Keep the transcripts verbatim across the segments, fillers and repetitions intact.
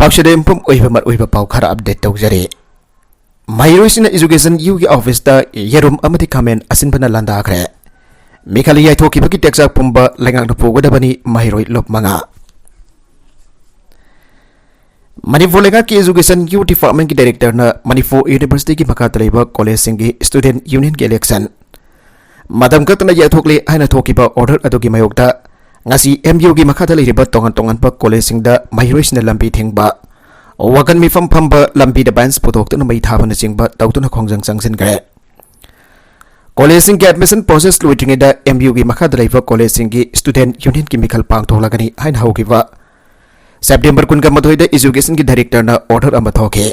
ꯑꯁꯤꯗ ꯌꯨꯝꯐꯝ ꯑꯣꯏꯕ ꯃꯔꯨꯑꯣꯏꯕ ꯄꯥꯎ ꯈꯔ ꯑꯞꯗꯦꯠ ꯇꯧꯖꯔꯤ꯫ ꯃꯍꯩꯔꯣꯏꯁꯤꯡꯅ ꯏꯖꯨꯀꯦꯁꯟ ꯌꯨꯒꯤ ꯑꯣꯐꯤꯁꯇ ꯌꯦꯔꯨꯝ ꯑꯃꯗꯤ ꯈꯥꯃꯦꯟ ꯑꯁꯤꯟꯕꯅ ꯂꯥꯟꯗꯥꯈ꯭ꯔꯦ꯫ ꯃꯤꯈꯜ ꯌꯥꯏꯊꯣꯛꯈꯤꯕꯒꯤ ꯇꯦꯛꯆꯥꯛ ꯄꯨꯝꯕ ꯂꯩꯉꯥꯛꯅ ꯄꯨꯒꯗꯕꯅꯤ, ꯃꯍꯩꯔꯣꯏ ꯂꯨꯞ ꯃꯉꯥ꯫ ꯃꯅꯤꯄꯨꯔ ꯂꯩꯉꯥꯛꯀꯤ ꯏꯖꯨꯀꯦꯁꯟ ꯌꯨ ꯗꯤꯄꯥꯔꯠꯃꯦꯟꯒꯤ ꯗꯥꯏꯔꯦꯛꯇꯔꯅ ꯃꯅꯤꯄꯨꯔ ꯌꯨꯅꯤꯚꯔꯁꯤꯇꯤꯒꯤ ꯃꯈꯥꯗ ꯂꯩꯕ ꯀꯣꯂꯦꯖꯁꯤꯡꯒꯤ ꯁ꯭ꯇꯨꯗꯦꯟꯠ ꯌꯨꯅꯤꯌꯟꯒꯤ ꯏꯂꯦꯛꯁꯟ ꯃꯇꯝ ꯀꯛꯇꯅ ꯌꯩꯊꯣꯛꯂꯦ ꯍꯥꯏꯅ ꯊꯣꯛꯈꯤꯕ ꯑꯣꯔꯗꯔ ꯑꯗꯨꯒꯤ ꯃꯥꯌꯣꯛꯇ ꯉꯁꯤ ꯑꯦꯝ ꯌꯨꯒꯤ ꯃꯈꯥꯗ ꯂꯩꯔꯤꯕ ꯇꯣꯉꯥꯟ ꯇꯣꯉꯥꯟꯕ ꯀꯣꯂꯦꯖꯁꯤꯡꯗ ꯃꯍꯩꯔꯣꯏꯁꯤꯡꯅ ꯂꯝꯕꯤ ꯊꯤꯡꯕ, ꯋꯥꯀꯠ ꯃꯤꯐꯝ ꯐꯝꯕ, ꯂꯝꯕꯤꯗ ꯕꯦꯟꯆ ꯄꯨꯊꯣꯛꯇꯨꯅ ꯃꯩ ꯊꯥꯕꯅꯆꯤꯡꯕ ꯇꯧꯗꯨꯅ ꯈꯣꯡꯖꯪ ꯆꯪꯁꯤꯟꯈ꯭ꯔꯦ꯫ ꯀꯣꯂꯦꯖꯁꯤꯡꯒꯤ ꯑꯦꯗꯃꯤꯁꯟ ꯄ꯭ꯔꯣꯁꯦꯁ ꯂꯣꯏꯗ꯭ꯔꯤꯉꯩꯗ ꯑꯦꯝ ꯌꯨꯒꯤ ꯃꯈꯥꯗ ꯂꯩꯕ ꯀꯣꯂꯦꯖꯁꯤꯡꯒꯤ ꯁ꯭ꯇꯨꯗꯦꯟꯠ ꯌꯨꯅꯤꯌꯟꯒꯤ ꯃꯤꯈꯜ ꯄꯥꯡꯊꯣꯛꯂꯒꯅꯤ ꯍꯥꯏꯅ ꯍꯧꯈꯤꯕ ꯁꯦꯞꯇꯦꯝꯕꯔ ꯀꯨꯟꯒ ꯃꯥꯊꯣꯏꯗ ꯏꯖꯨꯀꯦꯁꯟꯒꯤ ꯗꯥꯏꯔꯦꯛꯇꯔꯅ ꯑꯣꯔꯗꯔ ꯑꯃ ꯊꯣꯛꯈꯤ꯫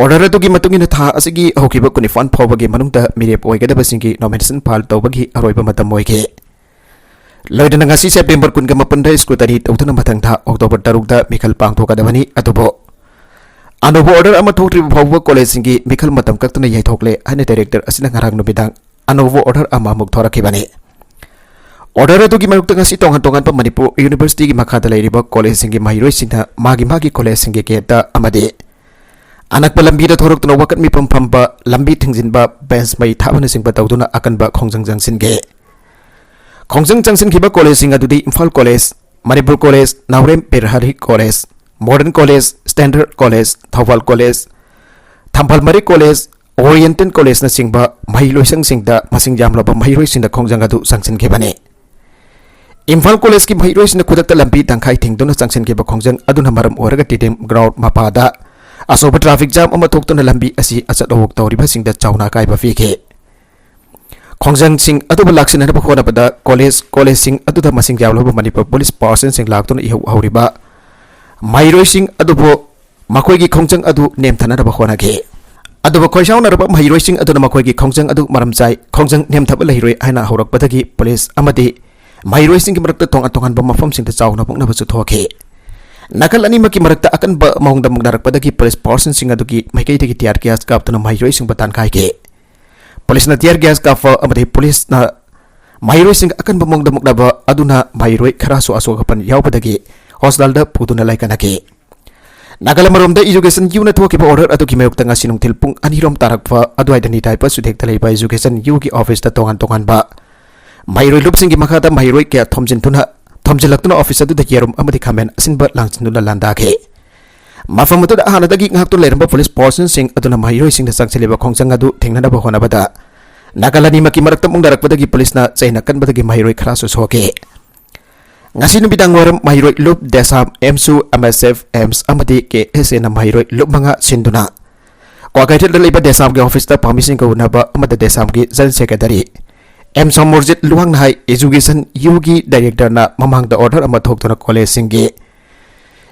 ꯑꯣꯔꯗꯔ ꯑꯗꯨꯒꯤ ꯃꯇꯨꯡ ꯏꯟꯅ ꯊꯥ ꯑꯁꯤꯒꯤ ꯍꯧꯈꯤꯕ ꯀꯨꯟꯅꯤꯄꯥꯟ ꯐꯥꯎꯕꯒꯤ ꯃꯅꯨꯡꯗ ꯃꯤꯔꯦꯞ ꯑꯣꯏꯒꯗꯕꯁꯤꯡꯒꯤ ꯅꯣꯃꯤꯅꯦꯁꯟ ꯐꯥꯏꯜ ꯇꯧꯕꯒꯤ ꯑꯔꯣꯏꯕ ꯃꯇꯝ ꯑꯣꯏꯈꯤ꯫ ꯂꯣꯏꯅꯅ ꯉꯁꯤ ꯁꯦꯞꯇꯦꯝꯕꯔ ꯀꯨꯟꯒ ꯃꯥꯄꯟꯗ ꯁ꯭ꯀ꯭ꯔꯨꯇꯅꯤ ꯇꯧꯗꯨꯅ ꯃꯊꯪ ꯊꯥ ꯑꯣꯛꯇꯣꯕꯔ ꯇꯔꯨꯛꯇ ꯃꯤꯈꯜ ꯄꯥꯡꯊꯣꯛꯀꯗꯕꯅꯤ꯫ ꯑꯗꯨꯕꯨ ꯑꯅꯧꯕ ꯑꯣꯔꯗꯔ ꯑꯃ ꯊꯣꯛꯇ꯭ꯔꯤꯕ ꯐꯥꯎꯕ ꯀꯣꯂꯦꯖꯁꯤꯡꯒꯤ ꯃꯤꯈꯜ ꯃꯇꯝ ꯀꯛꯇꯅ ꯌꯩꯊꯣꯛꯂꯦ ꯍꯥꯏꯅ ꯗꯥꯏꯔꯦꯛꯇꯔ ꯑꯁꯤꯅ ꯉꯔꯥꯡ ꯅꯨꯃꯤꯗꯥꯡ ꯑꯅꯧꯕ ꯑꯣꯔꯗꯔ ꯑꯃꯃꯨꯛ ꯊꯣꯔꯛꯈꯤꯕꯅꯤ꯫ ꯑꯣꯔꯗꯔ ꯑꯗꯨꯒꯤ ꯃꯥꯌꯣꯛꯇ ꯉꯁꯤ ꯇꯣꯉꯥꯟ ꯇꯣꯉꯥꯟꯕ ꯃꯅꯤꯄꯨꯔ ꯌꯨꯅꯤꯚꯔꯁꯤꯇꯤꯒꯤ ꯃꯈꯥꯗ ꯂꯩꯔꯤꯕ ꯀꯣꯂꯦꯖꯁꯤꯡꯒꯤ ꯃꯍꯩꯔꯣꯏꯁꯤꯡꯅ ꯃꯥꯒꯤ ꯃꯥꯒꯤ ꯀꯣꯂꯦꯖꯁꯤꯡꯒꯤ ꯒꯦꯠꯇ ꯑꯃꯗꯤ ꯑꯅꯛꯄ ꯂꯝꯕꯤꯗ ꯊꯣꯔꯛꯇꯨꯅ ꯋꯥꯀꯠ ꯃꯤꯐꯝ ꯐꯝꯕ, ꯂꯝꯕꯤ ꯊꯤꯡꯖꯤꯟꯕ, ꯕꯦꯟꯆ ꯃꯩ ꯊꯥꯕꯅꯆꯤꯡꯕ ꯇꯧꯗꯨꯅ ꯑꯀꯟꯕ ꯈꯣꯡꯖꯪ ꯆꯪꯁꯤꯟꯈꯤ꯫ ꯈꯣꯡꯖꯪ ꯆꯪꯁꯤꯟꯈꯤꯕ ꯀꯣꯂꯦꯖꯁꯤꯡ ꯑꯗꯨꯗꯤ Imphal college, Manipur college, Naorem Birahari college, modern college, standard college, Thoubal college, Thambal Marik college, oriental ꯀꯣꯂꯦꯖꯅꯆꯤꯡꯕ ꯃꯍꯩꯂꯣꯏꯁꯪꯁꯤꯡꯗ ꯃꯁꯤꯡ ꯌꯥꯝꯂꯕ ꯃꯍꯩꯔꯣꯏꯁꯤꯡꯅ ꯈꯣꯡꯖꯪ ꯑꯗꯨ ꯆꯪꯁꯤꯟꯈꯤꯕꯅꯤ꯫ ꯏꯝꯐꯥꯜ ꯀꯣꯂꯦꯖꯀꯤ ꯃꯍꯩꯔꯣꯏꯁꯤꯡꯅ ꯈꯨꯗꯛꯇ ꯂꯝꯕꯤ ꯇꯪꯈꯥꯏ ꯊꯤꯡꯗꯨꯅ ꯆꯪꯁꯤꯟꯈꯤꯕ ꯈꯣꯡꯖꯪ ꯑꯗꯨꯅ ꯃꯔꯝ ꯑꯣꯏꯔꯒ ꯇꯤꯗꯤꯝ ꯒ꯭ꯔꯥꯎꯟꯗ ꯃꯄꯥꯗ ꯑꯆꯧꯕ ꯇ꯭ꯔꯥꯐꯤꯛ ꯖꯥꯝ ꯑꯃ ꯊꯣꯛꯇꯨꯅ ꯂꯝꯕꯤ ꯑꯁꯤ ꯑꯆꯠ ꯑꯋꯣꯛ ꯇꯧꯔꯤꯕꯁꯤꯡꯗ ꯆꯥꯎꯅ ꯑꯀꯥꯏꯕ ꯄꯤꯈꯤ꯫ ꯈꯣꯡꯖꯪꯁꯤꯡ ꯑꯗꯨꯕꯨ ꯂꯥꯛꯁꯤꯟꯅꯅꯕ ꯍꯣꯠꯅꯕꯗ ꯀꯣꯂꯦꯖ, ꯀꯣꯂꯦꯖꯁꯤꯡ ꯑꯗꯨꯗ ꯃꯁꯤꯡ ꯌꯥꯝꯂꯕ ꯃꯅꯤꯄꯨꯔ ꯄꯨꯂꯤꯁ ꯄꯥꯔꯁꯟꯁꯤꯡ ꯂꯥꯛꯇꯨꯅ ꯏꯍꯧ ꯍꯧꯔꯤꯕ ꯃꯍꯩꯔꯣꯏꯁꯤꯡ ꯑꯗꯨꯕꯨ ꯃꯈꯣꯏꯒꯤ ꯈꯣꯡꯖꯪ ꯑꯗꯨ ꯅꯦꯝꯊꯅꯅꯕ ꯍꯣꯠꯅꯈꯤ꯫ ꯑꯗꯨꯕꯨ ꯈꯣꯏꯁꯥꯎꯅꯔꯕ ꯃꯍꯩꯔꯣꯏꯁꯤꯡ ꯑꯗꯨꯅ ꯃꯈꯣꯏꯒꯤ ꯈꯣꯡꯖꯪ ꯑꯗꯨ ꯃꯔꯝ ꯆꯥꯏ, ꯈꯣꯡꯖꯪ ꯅꯦꯝꯊꯕ ꯂꯩꯔꯣꯏ ꯍꯥꯏꯅ ꯍꯧꯔꯛꯄꯗꯒꯤ ꯄꯨꯂꯤꯁ ꯑꯃꯗꯤ ꯃꯍꯩꯔꯣꯏꯁꯤꯡꯒꯤ ꯃꯔꯛꯇ ꯇꯣꯉꯥꯟ ꯇꯣꯉꯥꯟꯕ ꯃꯐꯝꯁꯤꯡꯗ ꯆꯥꯎꯅ ꯃꯨꯛꯅꯕꯁꯨ ꯊꯣꯛꯈꯤ꯫ ꯅꯥꯀꯜ ꯑꯅꯤꯃꯛꯀꯤ ꯃꯔꯛꯇ ꯑꯀꯟꯕ ꯃꯑꯣꯡꯗ ꯃꯨꯛꯅꯔꯛꯄꯗꯒꯤ ꯄꯨꯂꯤꯁ ꯄꯥꯔꯁꯟꯁꯤꯡ ꯑꯗꯨꯒꯤ ꯃꯥꯏꯀꯩꯗꯒꯤ ꯇꯤꯌꯥꯔ ꯒ꯭ꯌꯥꯁ ꯀꯥꯞꯇꯨꯅ ꯃꯍꯩꯔꯣꯏꯁꯤꯡꯕꯨ ꯇꯥꯟꯈꯥꯏꯈꯤ꯫ ꯄꯨꯂꯤꯁꯅ ꯇꯤꯌꯥꯔ ꯒ꯭ꯌꯥꯁ ꯀꯥꯞꯄ ꯑꯃꯗꯤ ꯄꯨꯂꯤꯁꯅ ꯃꯍꯩꯔꯣꯏꯁꯤꯡ ꯑꯀꯟꯕ ꯃꯑꯣꯡꯗ ꯃꯨꯛꯅꯕ ꯑꯗꯨꯅ ꯃꯍꯩꯔꯣꯏ ꯈꯔꯁꯨ ꯑꯁꯣꯛ ꯑꯄꯟ ꯌꯥꯎꯕꯗꯒꯤ ꯍꯣꯁꯄꯤꯇꯥꯜꯗ ꯄꯨꯗꯨꯅ ꯂꯥꯏꯀꯠꯅꯈꯤ꯫ ꯅꯥꯒꯥꯂꯦꯟ ꯃꯔꯣꯝꯗ Education U ꯅ ꯊꯣꯛꯈꯤꯕ order ꯑꯗꯨꯒꯤ ꯃꯥꯌꯣꯛꯇ ꯉꯁꯤ ꯅꯨꯡꯊꯤꯜ ꯄꯨꯡ ꯑꯅꯤꯔꯣꯝ ꯇꯥꯔꯛꯄ ꯑꯗꯨꯋꯥꯏꯗ ꯅꯤꯇꯥꯏ ꯄꯁꯨꯗꯦꯛꯇ ꯂꯩꯕ Education U ꯒꯤ office ꯇ ꯇꯣꯉꯥꯟ ꯇꯣꯉꯥꯟꯕ ꯃꯍꯩꯔꯣꯏ ꯂꯨꯞꯁꯤꯡꯒꯤ ꯃꯈꯥꯗ ꯃꯍꯩꯔꯣꯏ ꯀꯌꯥ ꯊꯣꯝꯖꯤꯟꯗꯨꯅ, ꯊꯣꯝꯖꯤꯜꯂꯛꯇꯨꯅ office ꯑꯗꯨꯗ ꯌꯦꯔꯨꯝ ꯑꯃꯗꯤ ꯈꯥꯃꯦꯟ ꯑꯁꯤꯟꯕ ꯂꯥꯡꯁꯤꯟꯗꯨꯅ ꯂꯥꯟꯗꯥꯈꯤ꯫ ꯃꯐꯝ ꯑꯗꯨꯗ ꯍꯥꯟꯅꯗꯒꯤ ꯉꯥꯛꯇꯨꯅ ꯂꯩꯔꯝꯕ police force ꯁꯤꯡ ꯑꯗꯨꯅ ꯃꯍꯩꯔꯣꯏꯁꯤꯡꯗ ꯆꯪꯁꯤꯜꯂꯤꯕ ꯈꯣꯡꯖꯪ ꯑꯗꯨ ꯊꯦꯡꯅꯅꯕ ꯍꯣꯠꯅꯕꯗ ꯅꯥꯒꯥꯂꯦꯟ ꯑꯅꯤꯃꯛꯀꯤ ꯃꯔꯛꯇ ꯃꯨꯛꯅꯔꯛꯄꯗꯒꯤ police ꯅ ꯆꯩꯅ ꯀꯟꯕꯗꯒꯤ ꯃꯍꯩꯔꯣꯏ ꯈꯔꯁꯨ ꯁꯣꯛꯈꯤ꯫ ꯉꯁꯤ ꯅꯨꯃꯤꯗꯥꯡ ꯋꯥꯏꯔꯝ ꯃꯍꯩꯔꯣꯏ ꯂꯨꯞ ꯗꯦꯁꯥꯝ, ꯑꯦꯝꯁꯨ, ꯑꯦꯝꯑꯦꯁꯑꯦꯐ, ꯑꯦꯝꯁ ꯑꯃꯗꯤ ꯀꯦ ꯑꯦꯁ ꯑꯦꯅ ꯃꯍꯩꯔꯣꯏ ꯂꯨꯞ ꯃꯉꯥ ꯁꯤꯟꯗꯨꯅ ꯀ꯭ꯋꯥꯀꯩꯊꯦꯜꯗ ꯂꯩꯕ ꯗꯦꯁꯥꯝꯒꯤ office ꯇ ꯄꯥꯝꯃꯤꯁꯤꯡꯒ ꯎꯅꯕ ꯑꯃꯗ ꯗꯦꯁꯥꯝꯒꯤ General Secretary ꯑꯦꯝ ꯁꯣꯃꯣꯔꯖꯤꯠ ꯂꯨꯋꯥꯡꯅ ꯍꯥꯏ, Education U ꯒꯤ director ꯅ ꯃꯃꯥꯡꯗ order ꯑꯃ ꯊꯣꯛꯇꯨꯅ college ꯁꯤꯡꯒꯤ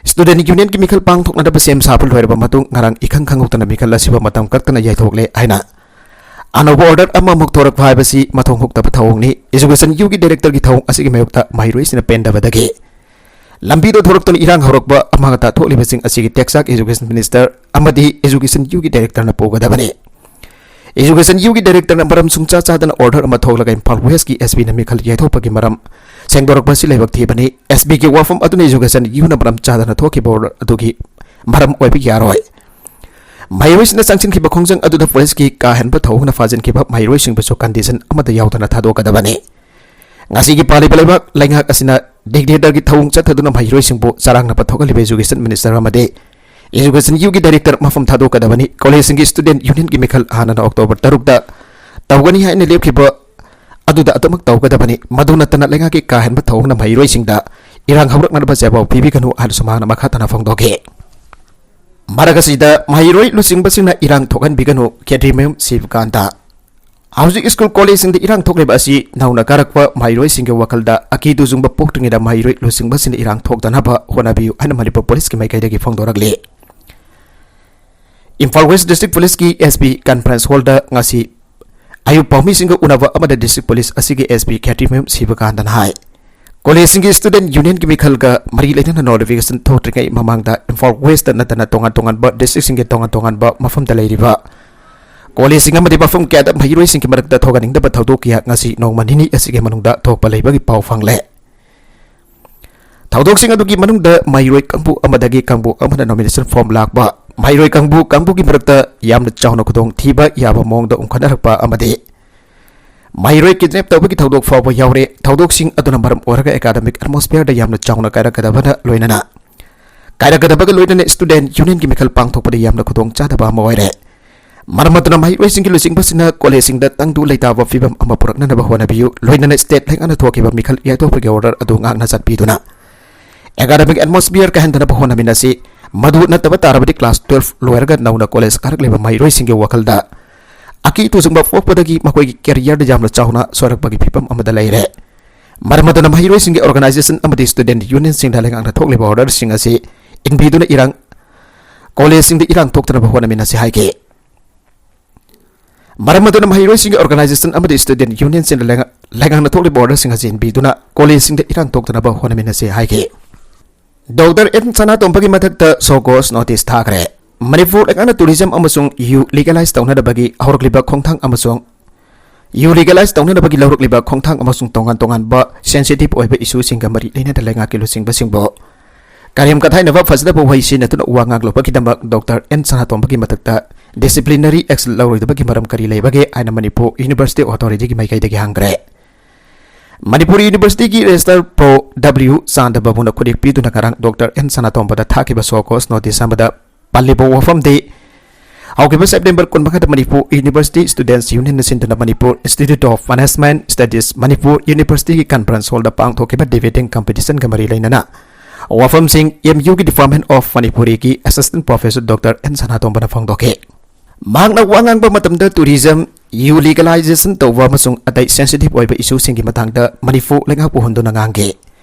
student union ꯒꯤ ꯃꯤꯈꯜ ꯄꯥꯡꯊꯣꯛꯅꯅꯕ ꯁꯦꯝ ꯁꯥꯕ ꯂꯣꯏꯔꯕ ꯃꯇꯨꯡ ꯉꯔꯥꯡ ꯏꯈꯪ ꯈꯪꯍꯧꯗꯅ ꯃꯤꯈꯜ ꯑꯁꯤꯕꯨ ꯃꯇꯝ ꯀꯛꯇꯅ ꯌꯩꯊꯣꯛꯂꯦ ꯍꯥꯏꯅ ꯑꯅꯧꯕ order ꯑꯃꯃꯨꯛ ꯊꯣꯔꯛꯄ ꯍꯥꯏꯕꯁꯤ ꯃꯊꯣꯡ ꯍꯨꯛꯇꯕ ꯊꯧꯑꯣꯡꯅꯤ꯫ Education U ꯒꯤ director ꯒꯤ ꯊꯧꯑꯣꯡ ꯑꯁꯤꯒꯤ ꯃꯥꯌꯣꯛꯇ ꯃꯍꯩꯔꯣꯏꯁꯤꯡꯅ ꯄꯦꯟꯗꯕꯗꯒꯤ ꯂꯝꯕꯤꯗ ꯊꯣꯔꯛꯇꯨꯅ ꯏꯔꯥꯡ ꯍꯧꯔꯛꯄ ꯑꯃꯥꯡ ꯑꯇꯥ ꯊꯣꯛꯂꯤꯕꯁꯤꯡ ꯑꯁꯤꯒꯤ ꯇꯦꯛꯆꯥꯛ Education Minister ꯑꯃꯗꯤ Education U ꯒꯤ director ꯅ ꯄꯨꯒꯗꯕꯅꯤ꯫ Education U ꯒꯤ director ꯅ ꯃꯔꯝ ꯁꯨꯡꯆꯥ ꯆꯥꯗꯅ order ꯑꯃ ꯊꯣꯛꯂꯒ ꯏꯝꯐꯥꯜ West ꯀꯤ S P ꯅ ꯃꯤꯈꯜ ꯌꯩꯊꯣꯛꯄꯒꯤ ꯃꯔꯝ ꯁꯦꯡꯗꯣꯔꯛꯄ ꯑꯁꯤ ꯂꯥꯏꯕꯛ ꯊꯤꯕꯅꯤ꯫ S P ꯒꯤ ꯋꯥꯐꯝ ꯑꯗꯨꯅ Education U ꯅ ꯃꯔꯝ ꯆꯥꯗꯅ ꯊꯣꯛꯈꯤꯕ order ꯑꯗꯨꯒꯤ ꯃꯔꯝ ꯑꯣꯏꯕ ꯌꯥꯔꯣꯏ꯫ ꯃꯍꯩꯔꯣꯏꯁꯤꯡꯅ ꯆꯪꯁꯤꯟꯈꯤꯕ ꯈꯣꯡꯖꯪ ꯑꯗꯨꯗ police ꯀꯤ ꯀꯥ ꯍꯦꯟꯕ ꯊꯧꯑꯣꯡꯅ ꯐꯥꯖꯤꯟꯈꯤꯕ ꯃꯍꯩꯔꯣꯏꯁꯤꯡꯕꯨꯁꯨ condition ꯑꯃꯠꯇ ꯌꯥꯎꯗꯅ ꯊꯥꯗꯣꯛꯀꯗꯕꯅꯤ꯫ ꯉꯁꯤꯒꯤ ꯄꯥꯜꯂꯤꯕ ꯂꯩꯕꯥꯛ ꯂꯩꯉꯥꯛ ꯑꯁꯤꯅ dictator ꯒꯤ ꯊꯧꯑꯣꯡ ꯆꯠꯊꯗꯨꯅ ꯃꯍꯩꯔꯣꯏꯁꯤꯡꯕꯨ ꯆꯔꯥꯡꯅꯕ ꯊꯣꯛꯍꯜꯂꯤꯕ Education Minister ꯑꯃꯗꯤ Education U ꯒꯤ director ꯃꯐꯝ ꯊꯥꯗꯣꯛꯀꯗꯕꯅꯤ꯫ College ꯁꯤꯡꯒꯤ student union ꯒꯤ ꯃꯤꯈꯜ ꯍꯥꯟꯅꯅ October ꯇꯔꯨꯛꯇ ꯇꯧꯒꯅꯤ ꯍꯥꯏꯅ ꯂꯦꯞꯈꯤꯕ ꯑꯗꯨꯗ ꯑꯗꯨꯃꯛ ꯇꯧꯒꯗꯕꯅꯤ꯫ ꯃꯗꯨ ꯅꯠꯇꯅ ꯂꯩꯉꯥꯛꯀꯤ ꯀꯥ ꯍꯦꯟꯕ ꯊꯧꯑꯣꯡꯅ ꯃꯍꯩꯔꯣꯏꯁꯤꯡꯗ ꯏꯔꯥꯡ ꯍꯧꯔꯛꯅꯅꯕ ꯆꯦꯄꯥꯎ ꯄꯤꯕꯤꯒꯅꯨ ꯍꯥꯏꯅꯁꯨ ꯃꯍꯥꯛꯅ ꯃꯈꯥ ꯇꯥꯅ ꯐꯣꯡꯗꯣꯛꯈꯤ꯫ ꯃꯔꯛ ꯑꯁꯤꯗ ꯃꯍꯩꯔꯣꯏ ꯂꯨꯆꯤꯡꯕꯁꯤꯡꯅ ꯏꯔꯥꯡ ꯊꯣꯛꯍꯟꯕꯤꯒꯅꯨ, ꯈꯦꯇ꯭ꯔꯤꯃꯌꯨꯝ ꯁꯤꯕꯀꯥꯟꯇ꯫ ꯍꯧꯖꯤꯛ school college ꯁꯤꯡꯗ ꯏꯔꯥꯡ ꯊꯣꯛꯂꯤꯕ ꯑꯁꯤ ꯅꯧꯅ ꯀꯥꯔꯛꯄ ꯃꯍꯩꯔꯣꯏꯁꯤꯡꯒꯤ ꯋꯥꯈꯜꯗ ꯑꯀꯤ ꯇꯨꯖꯨꯡꯕ ꯄꯣꯛꯇ꯭ꯔꯤꯉꯩꯗ ꯃꯍꯩꯔꯣꯏ ꯂꯨꯆꯤꯡꯕꯁꯤꯡꯅ ꯏꯔꯥꯡ ꯊꯣꯛꯇꯅꯕ ꯍꯣꯠꯅꯕꯤꯌꯨ ꯍꯥꯏꯅ ꯃꯅꯤꯄꯨꯔ police ꯀꯤ ꯃꯥꯏꯀꯩꯗꯒꯤ ꯐꯣꯡꯗꯣꯔꯛꯂꯤ꯫ ꯏꯝꯐꯥꯜ West District Police ꯀꯤ S P Conference Hall ꯗ ꯉꯁꯤ ꯑꯌꯨꯛ ꯄꯥꯎꯃꯤꯁꯤꯡꯒ ꯎꯅꯕ ꯑꯃꯗ district police ꯑꯁꯤꯒꯤ S P ꯈꯦꯇ꯭ꯔꯤꯃꯌꯨꯝ ꯁꯤꯕꯀꯥꯟꯇꯅ ꯍꯥꯏ, college ꯁꯤꯡꯒꯤ student union ꯒꯤ ꯃꯤꯈꯜꯒ ꯃꯔꯤ ꯂꯩꯅꯅ notification ꯊꯣꯛꯇ꯭ꯔꯤꯉꯩ ꯃꯃꯥꯡꯗ ꯏꯝꯐꯥꯜ West ꯇ ꯅꯠꯇꯅ ꯇꯣꯉꯥꯟ ꯇꯣꯉꯥꯟꯕ district ꯁꯤꯡꯒꯤ ꯇꯣꯉꯥꯟ ꯇꯣꯉꯥꯟꯕ ꯃꯐꯝꯗ ꯂꯩꯔꯤꯕ college ꯁꯤꯡ ꯑꯃꯗꯤ ꯃꯐꯝ ꯀꯌꯥꯗ ꯃꯍꯩꯔꯣꯏꯁꯤꯡꯒꯤ ꯃꯔꯛꯇ ꯊꯣꯛꯍꯟꯅꯤꯡꯗꯕ ꯊꯧꯗꯣꯛ ꯀꯌꯥ ꯉꯁꯤ ꯅꯣꯡꯃ ꯅꯤꯅꯤ ꯑꯁꯤꯒꯤ ꯃꯅꯨꯡꯗ ꯊꯣꯛꯄ ꯂꯩꯕꯒꯤ ꯄꯥꯎ ꯐꯪꯂꯦ꯫ ꯊꯧꯗꯣꯛꯁꯤꯡ ꯑꯗꯨꯒꯤ ꯃꯅꯨꯡꯗ ꯃꯍꯩꯔꯣꯏ ꯀꯥꯡꯕꯨ ꯑꯃꯗꯒꯤ ꯀꯥꯡꯕꯨ ꯑꯃꯅ nomination form ꯂꯥꯛꯄ, ꯃꯍꯩꯔꯣꯏ ꯀꯥꯡꯕꯨ ꯀꯥꯡꯕꯨꯒꯤ ꯃꯔꯛꯇ ꯌꯥꯝꯅ ꯆꯥꯎꯅ ꯈꯨꯗꯣꯡ ꯊꯤꯕ ꯌꯥꯕ ꯃꯑꯣꯡꯗ ꯎꯪꯈꯠꯅꯔꯛꯄ ꯑꯃꯗꯤ ꯃꯍꯩꯔꯣꯏ kidnap ꯇꯧꯕꯒꯤ ꯊꯧꯗꯣꯛ ꯐꯥꯎꯕ ꯌꯥꯎꯔꯦ꯫ ꯊꯧꯗꯣꯛꯁꯤꯡ ꯑꯗꯨꯅ ꯃꯔꯝ ꯑꯣꯏꯔꯒ academic atmosphere ꯗ ꯌꯥꯝꯅ ꯆꯥꯎꯅ ꯀꯥꯏꯔꯛꯀꯗꯕꯅ ꯂꯣꯏꯅꯅ, ꯀꯥꯏꯔꯛꯀꯗꯕꯒ ꯂꯣꯏꯅꯅ student union ꯒꯤ ꯃꯤꯈꯜ ꯄꯥꯡꯊꯣꯛꯄꯗ ꯌꯥꯝꯅ ꯈꯨꯗꯣꯡ ꯆꯥꯗꯕ ꯑꯃ ꯑꯣꯏꯔꯦ꯫ ꯃꯔꯝ ꯑꯗꯨꯅ ꯃꯍꯩꯔꯣꯏꯁꯤꯡꯒꯤ ꯂꯨꯆꯤꯡꯕꯁꯤꯅ ꯀꯣꯂꯦꯖꯁꯤꯡꯗ ꯇꯪꯗꯨ ꯂꯩꯇꯥꯕ ꯐꯤꯕꯝ ꯑꯃ ꯄꯨꯔꯛꯅꯅꯕ ꯍꯣꯠꯅꯕꯤꯌꯨ꯫ ꯂꯣꯏꯅꯅ state ꯂꯩꯉꯥꯛꯅ ꯊꯣꯛꯈꯤꯕ ꯃꯤꯈꯜ ꯌꯥꯏꯊꯣꯛꯄꯒꯤ order ꯑꯗꯨ ꯉꯥꯛꯅ ꯆꯠꯄꯤꯗꯨꯅ academic atmosphere ꯀꯥꯏꯍꯟꯗꯅꯕ ꯍꯣꯠꯅꯃꯤꯟꯅꯁꯤ꯫ ꯃꯗꯨ ꯅꯠꯇꯕ ꯇꯥꯔꯕꯗꯤ class twelve ꯂꯣꯏꯔꯒ ꯅꯧꯅ ꯀꯣꯂꯦꯖ ꯀꯥꯔꯛꯂꯤꯕ ꯃꯍꯩꯔꯣꯏꯁꯤꯡꯒꯤ ꯋꯥꯈꯜꯗ ꯑꯀꯤ ꯇꯨꯖꯨꯡꯕ ꯄꯣꯛꯄꯗꯒꯤ ꯃꯈꯣꯏꯒꯤ career ꯗ ꯌꯥꯝꯅ ꯆꯥꯎꯅ ꯁꯣꯏꯔꯛꯄꯒꯤ ꯐꯤꯕꯝ ꯑꯃꯗ ꯂꯩꯔꯦ꯫ ꯃꯔꯝ ꯑꯗꯨꯅ ꯃꯍꯩꯔꯣꯏꯁꯤꯡꯒꯤ organization ꯑꯃꯗꯤ student union ꯁꯤꯡꯗ ꯂꯩꯉꯥꯛꯅ ꯊꯣꯛꯂꯤꯕ order ꯁꯤꯡ ꯑꯁꯤ ꯏꯟꯕꯤꯗꯨꯅ ꯏꯔꯥꯡ, ꯀꯣꯂꯦꯖꯁꯤꯡꯗ ꯏꯔꯥꯡ ꯊꯣꯛꯇꯅꯕ ꯍꯣꯠꯅꯃꯤꯟꯅꯁꯤ ꯍꯥꯏꯈꯤ꯫ ꯃꯔꯝ ꯑꯗꯨꯅ ꯃꯍꯩꯔꯣꯏꯁꯤꯡꯒꯤ organization ꯑꯃꯗꯤ student union ꯁꯤꯡꯅ ꯂꯩꯉꯥꯛ-, ꯂꯩꯉꯥꯛꯅ ꯊꯣꯛꯂꯤꯕ order ꯁꯤꯡ ꯑꯁꯤ ꯏꯟꯕꯤꯗꯨꯅ ꯀꯣꯂꯦꯖꯁꯤꯡꯗ ꯏꯔꯥꯡ ꯊꯣꯛꯇꯅꯕ ꯍꯣꯠꯅꯃꯤꯟꯅꯁꯤ ꯍꯥꯏꯈꯤ꯫ ꯗꯣꯛꯇꯔ ꯑꯦꯟ ꯁꯅꯥꯇꯣꯝꯕꯒꯤ ꯃꯊꯛꯇ show cause notice ꯊꯥꯈ꯭ꯔꯦ꯫ ꯃꯅꯤꯄꯨꯔ ꯂꯩꯉꯥꯛꯅ tourism ꯑꯃꯁꯨꯡ ꯌꯨ legalize ꯇꯧꯅꯅꯕꯒꯤ ꯍꯧꯔꯛꯂꯤꯕ ꯈꯣꯡꯊꯥꯡ ꯑꯃꯁꯨꯡ ꯌꯨ legalize ꯇꯧꯅꯅꯕꯒꯤ ꯂꯧꯔꯛꯂꯤꯕ ꯈꯣꯡꯊꯥꯡ ꯑꯃꯁꯨꯡ ꯇꯣꯉꯥꯟ ꯇꯣꯉꯥꯟꯕ sensitive ꯑꯣꯏꯕ issue ꯁꯤꯡꯒ ꯃꯔꯤ ꯂꯩꯅꯅ ꯂꯩꯉꯥꯛꯀꯤ ꯂꯨꯆꯤꯡꯕꯁꯤꯡꯕꯨ ꯀꯔꯦꯝ ꯀꯊꯥꯏꯅꯕ ꯐꯖꯗꯕ ꯋꯥꯍꯩ ꯁꯤꯖꯤꯟꯅꯗꯨꯅ ꯋꯥ ꯉꯥꯡꯂꯨꯕꯒꯤꯗꯃꯛ ꯗꯣꯛꯇꯔ ꯑꯦꯟ ꯁꯅꯥꯇꯣꯝꯕꯒꯤ ꯃꯊꯛꯇ disciplinary action ꯂꯧꯔꯣꯏꯗꯕꯒꯤ ꯃꯔꯝ ꯀꯔꯤ ꯂꯩꯕꯒꯦ ꯍꯥꯏꯅ ꯃꯅꯤꯄꯨꯔ University Authority ꯒꯤ ꯃꯥꯏꯀꯩꯗꯒꯤ ꯍꯪꯈ꯭ꯔꯦ꯫ ꯃꯅꯤꯄꯨꯔ University ꯒꯤ Registrar Pro W ꯆꯥꯟꯗ ꯕꯥꯕꯨꯅ ꯈꯨꯔꯤꯛ ꯄꯤꯗꯨꯅ ꯉꯔꯥꯡ ꯗꯣꯛꯇꯔ ꯑꯦꯟ ꯁꯅꯥꯇꯣꯝꯕꯗ ꯊꯥꯈꯤꯕ show cause notice ꯑꯃꯗ ꯄꯜꯂꯤꯕ ꯋꯥꯐꯝꯗꯤ, ꯍꯧꯈꯤꯕ September ꯀꯨꯟꯃꯉꯥꯗ Manipur University Students Union ꯅ ꯁꯤꯟꯗꯨꯅ Manipur Institute of Management Studies Manipur University ꯒꯤ conference hall ꯗ ꯄꯥꯡꯊꯣꯛꯈꯤꯕ debating competition ꯒ ꯃꯔꯤ ꯂꯩꯅꯅ ꯋꯥꯐꯝꯁꯤꯡ M U ꯒꯤ Department of Manipuri ꯒꯤ Assistant Professor ꯗꯣꯛꯇꯔ ꯑꯦꯟ ꯁꯅꯥꯇꯣꯝꯕꯅ ꯐꯣꯡꯗꯣꯛꯈꯤ꯫ ꯃꯍꯥꯛꯅ ꯋꯥ ꯉꯥꯡꯕ ꯃꯇꯝꯗ tourism, ꯌꯨ legalization ꯇꯧꯕ ꯑꯃꯁꯨꯡ ꯑꯇꯩ sensitive ꯑꯣꯏꯕ issue ꯁꯤꯡꯒꯤ ꯃꯇꯥꯡꯗ ꯃꯅꯤꯄꯨꯔ ꯂꯩꯉꯥꯛꯄꯨ ꯍꯨꯟꯗꯨꯅ ꯉꯥꯡꯈꯤ꯫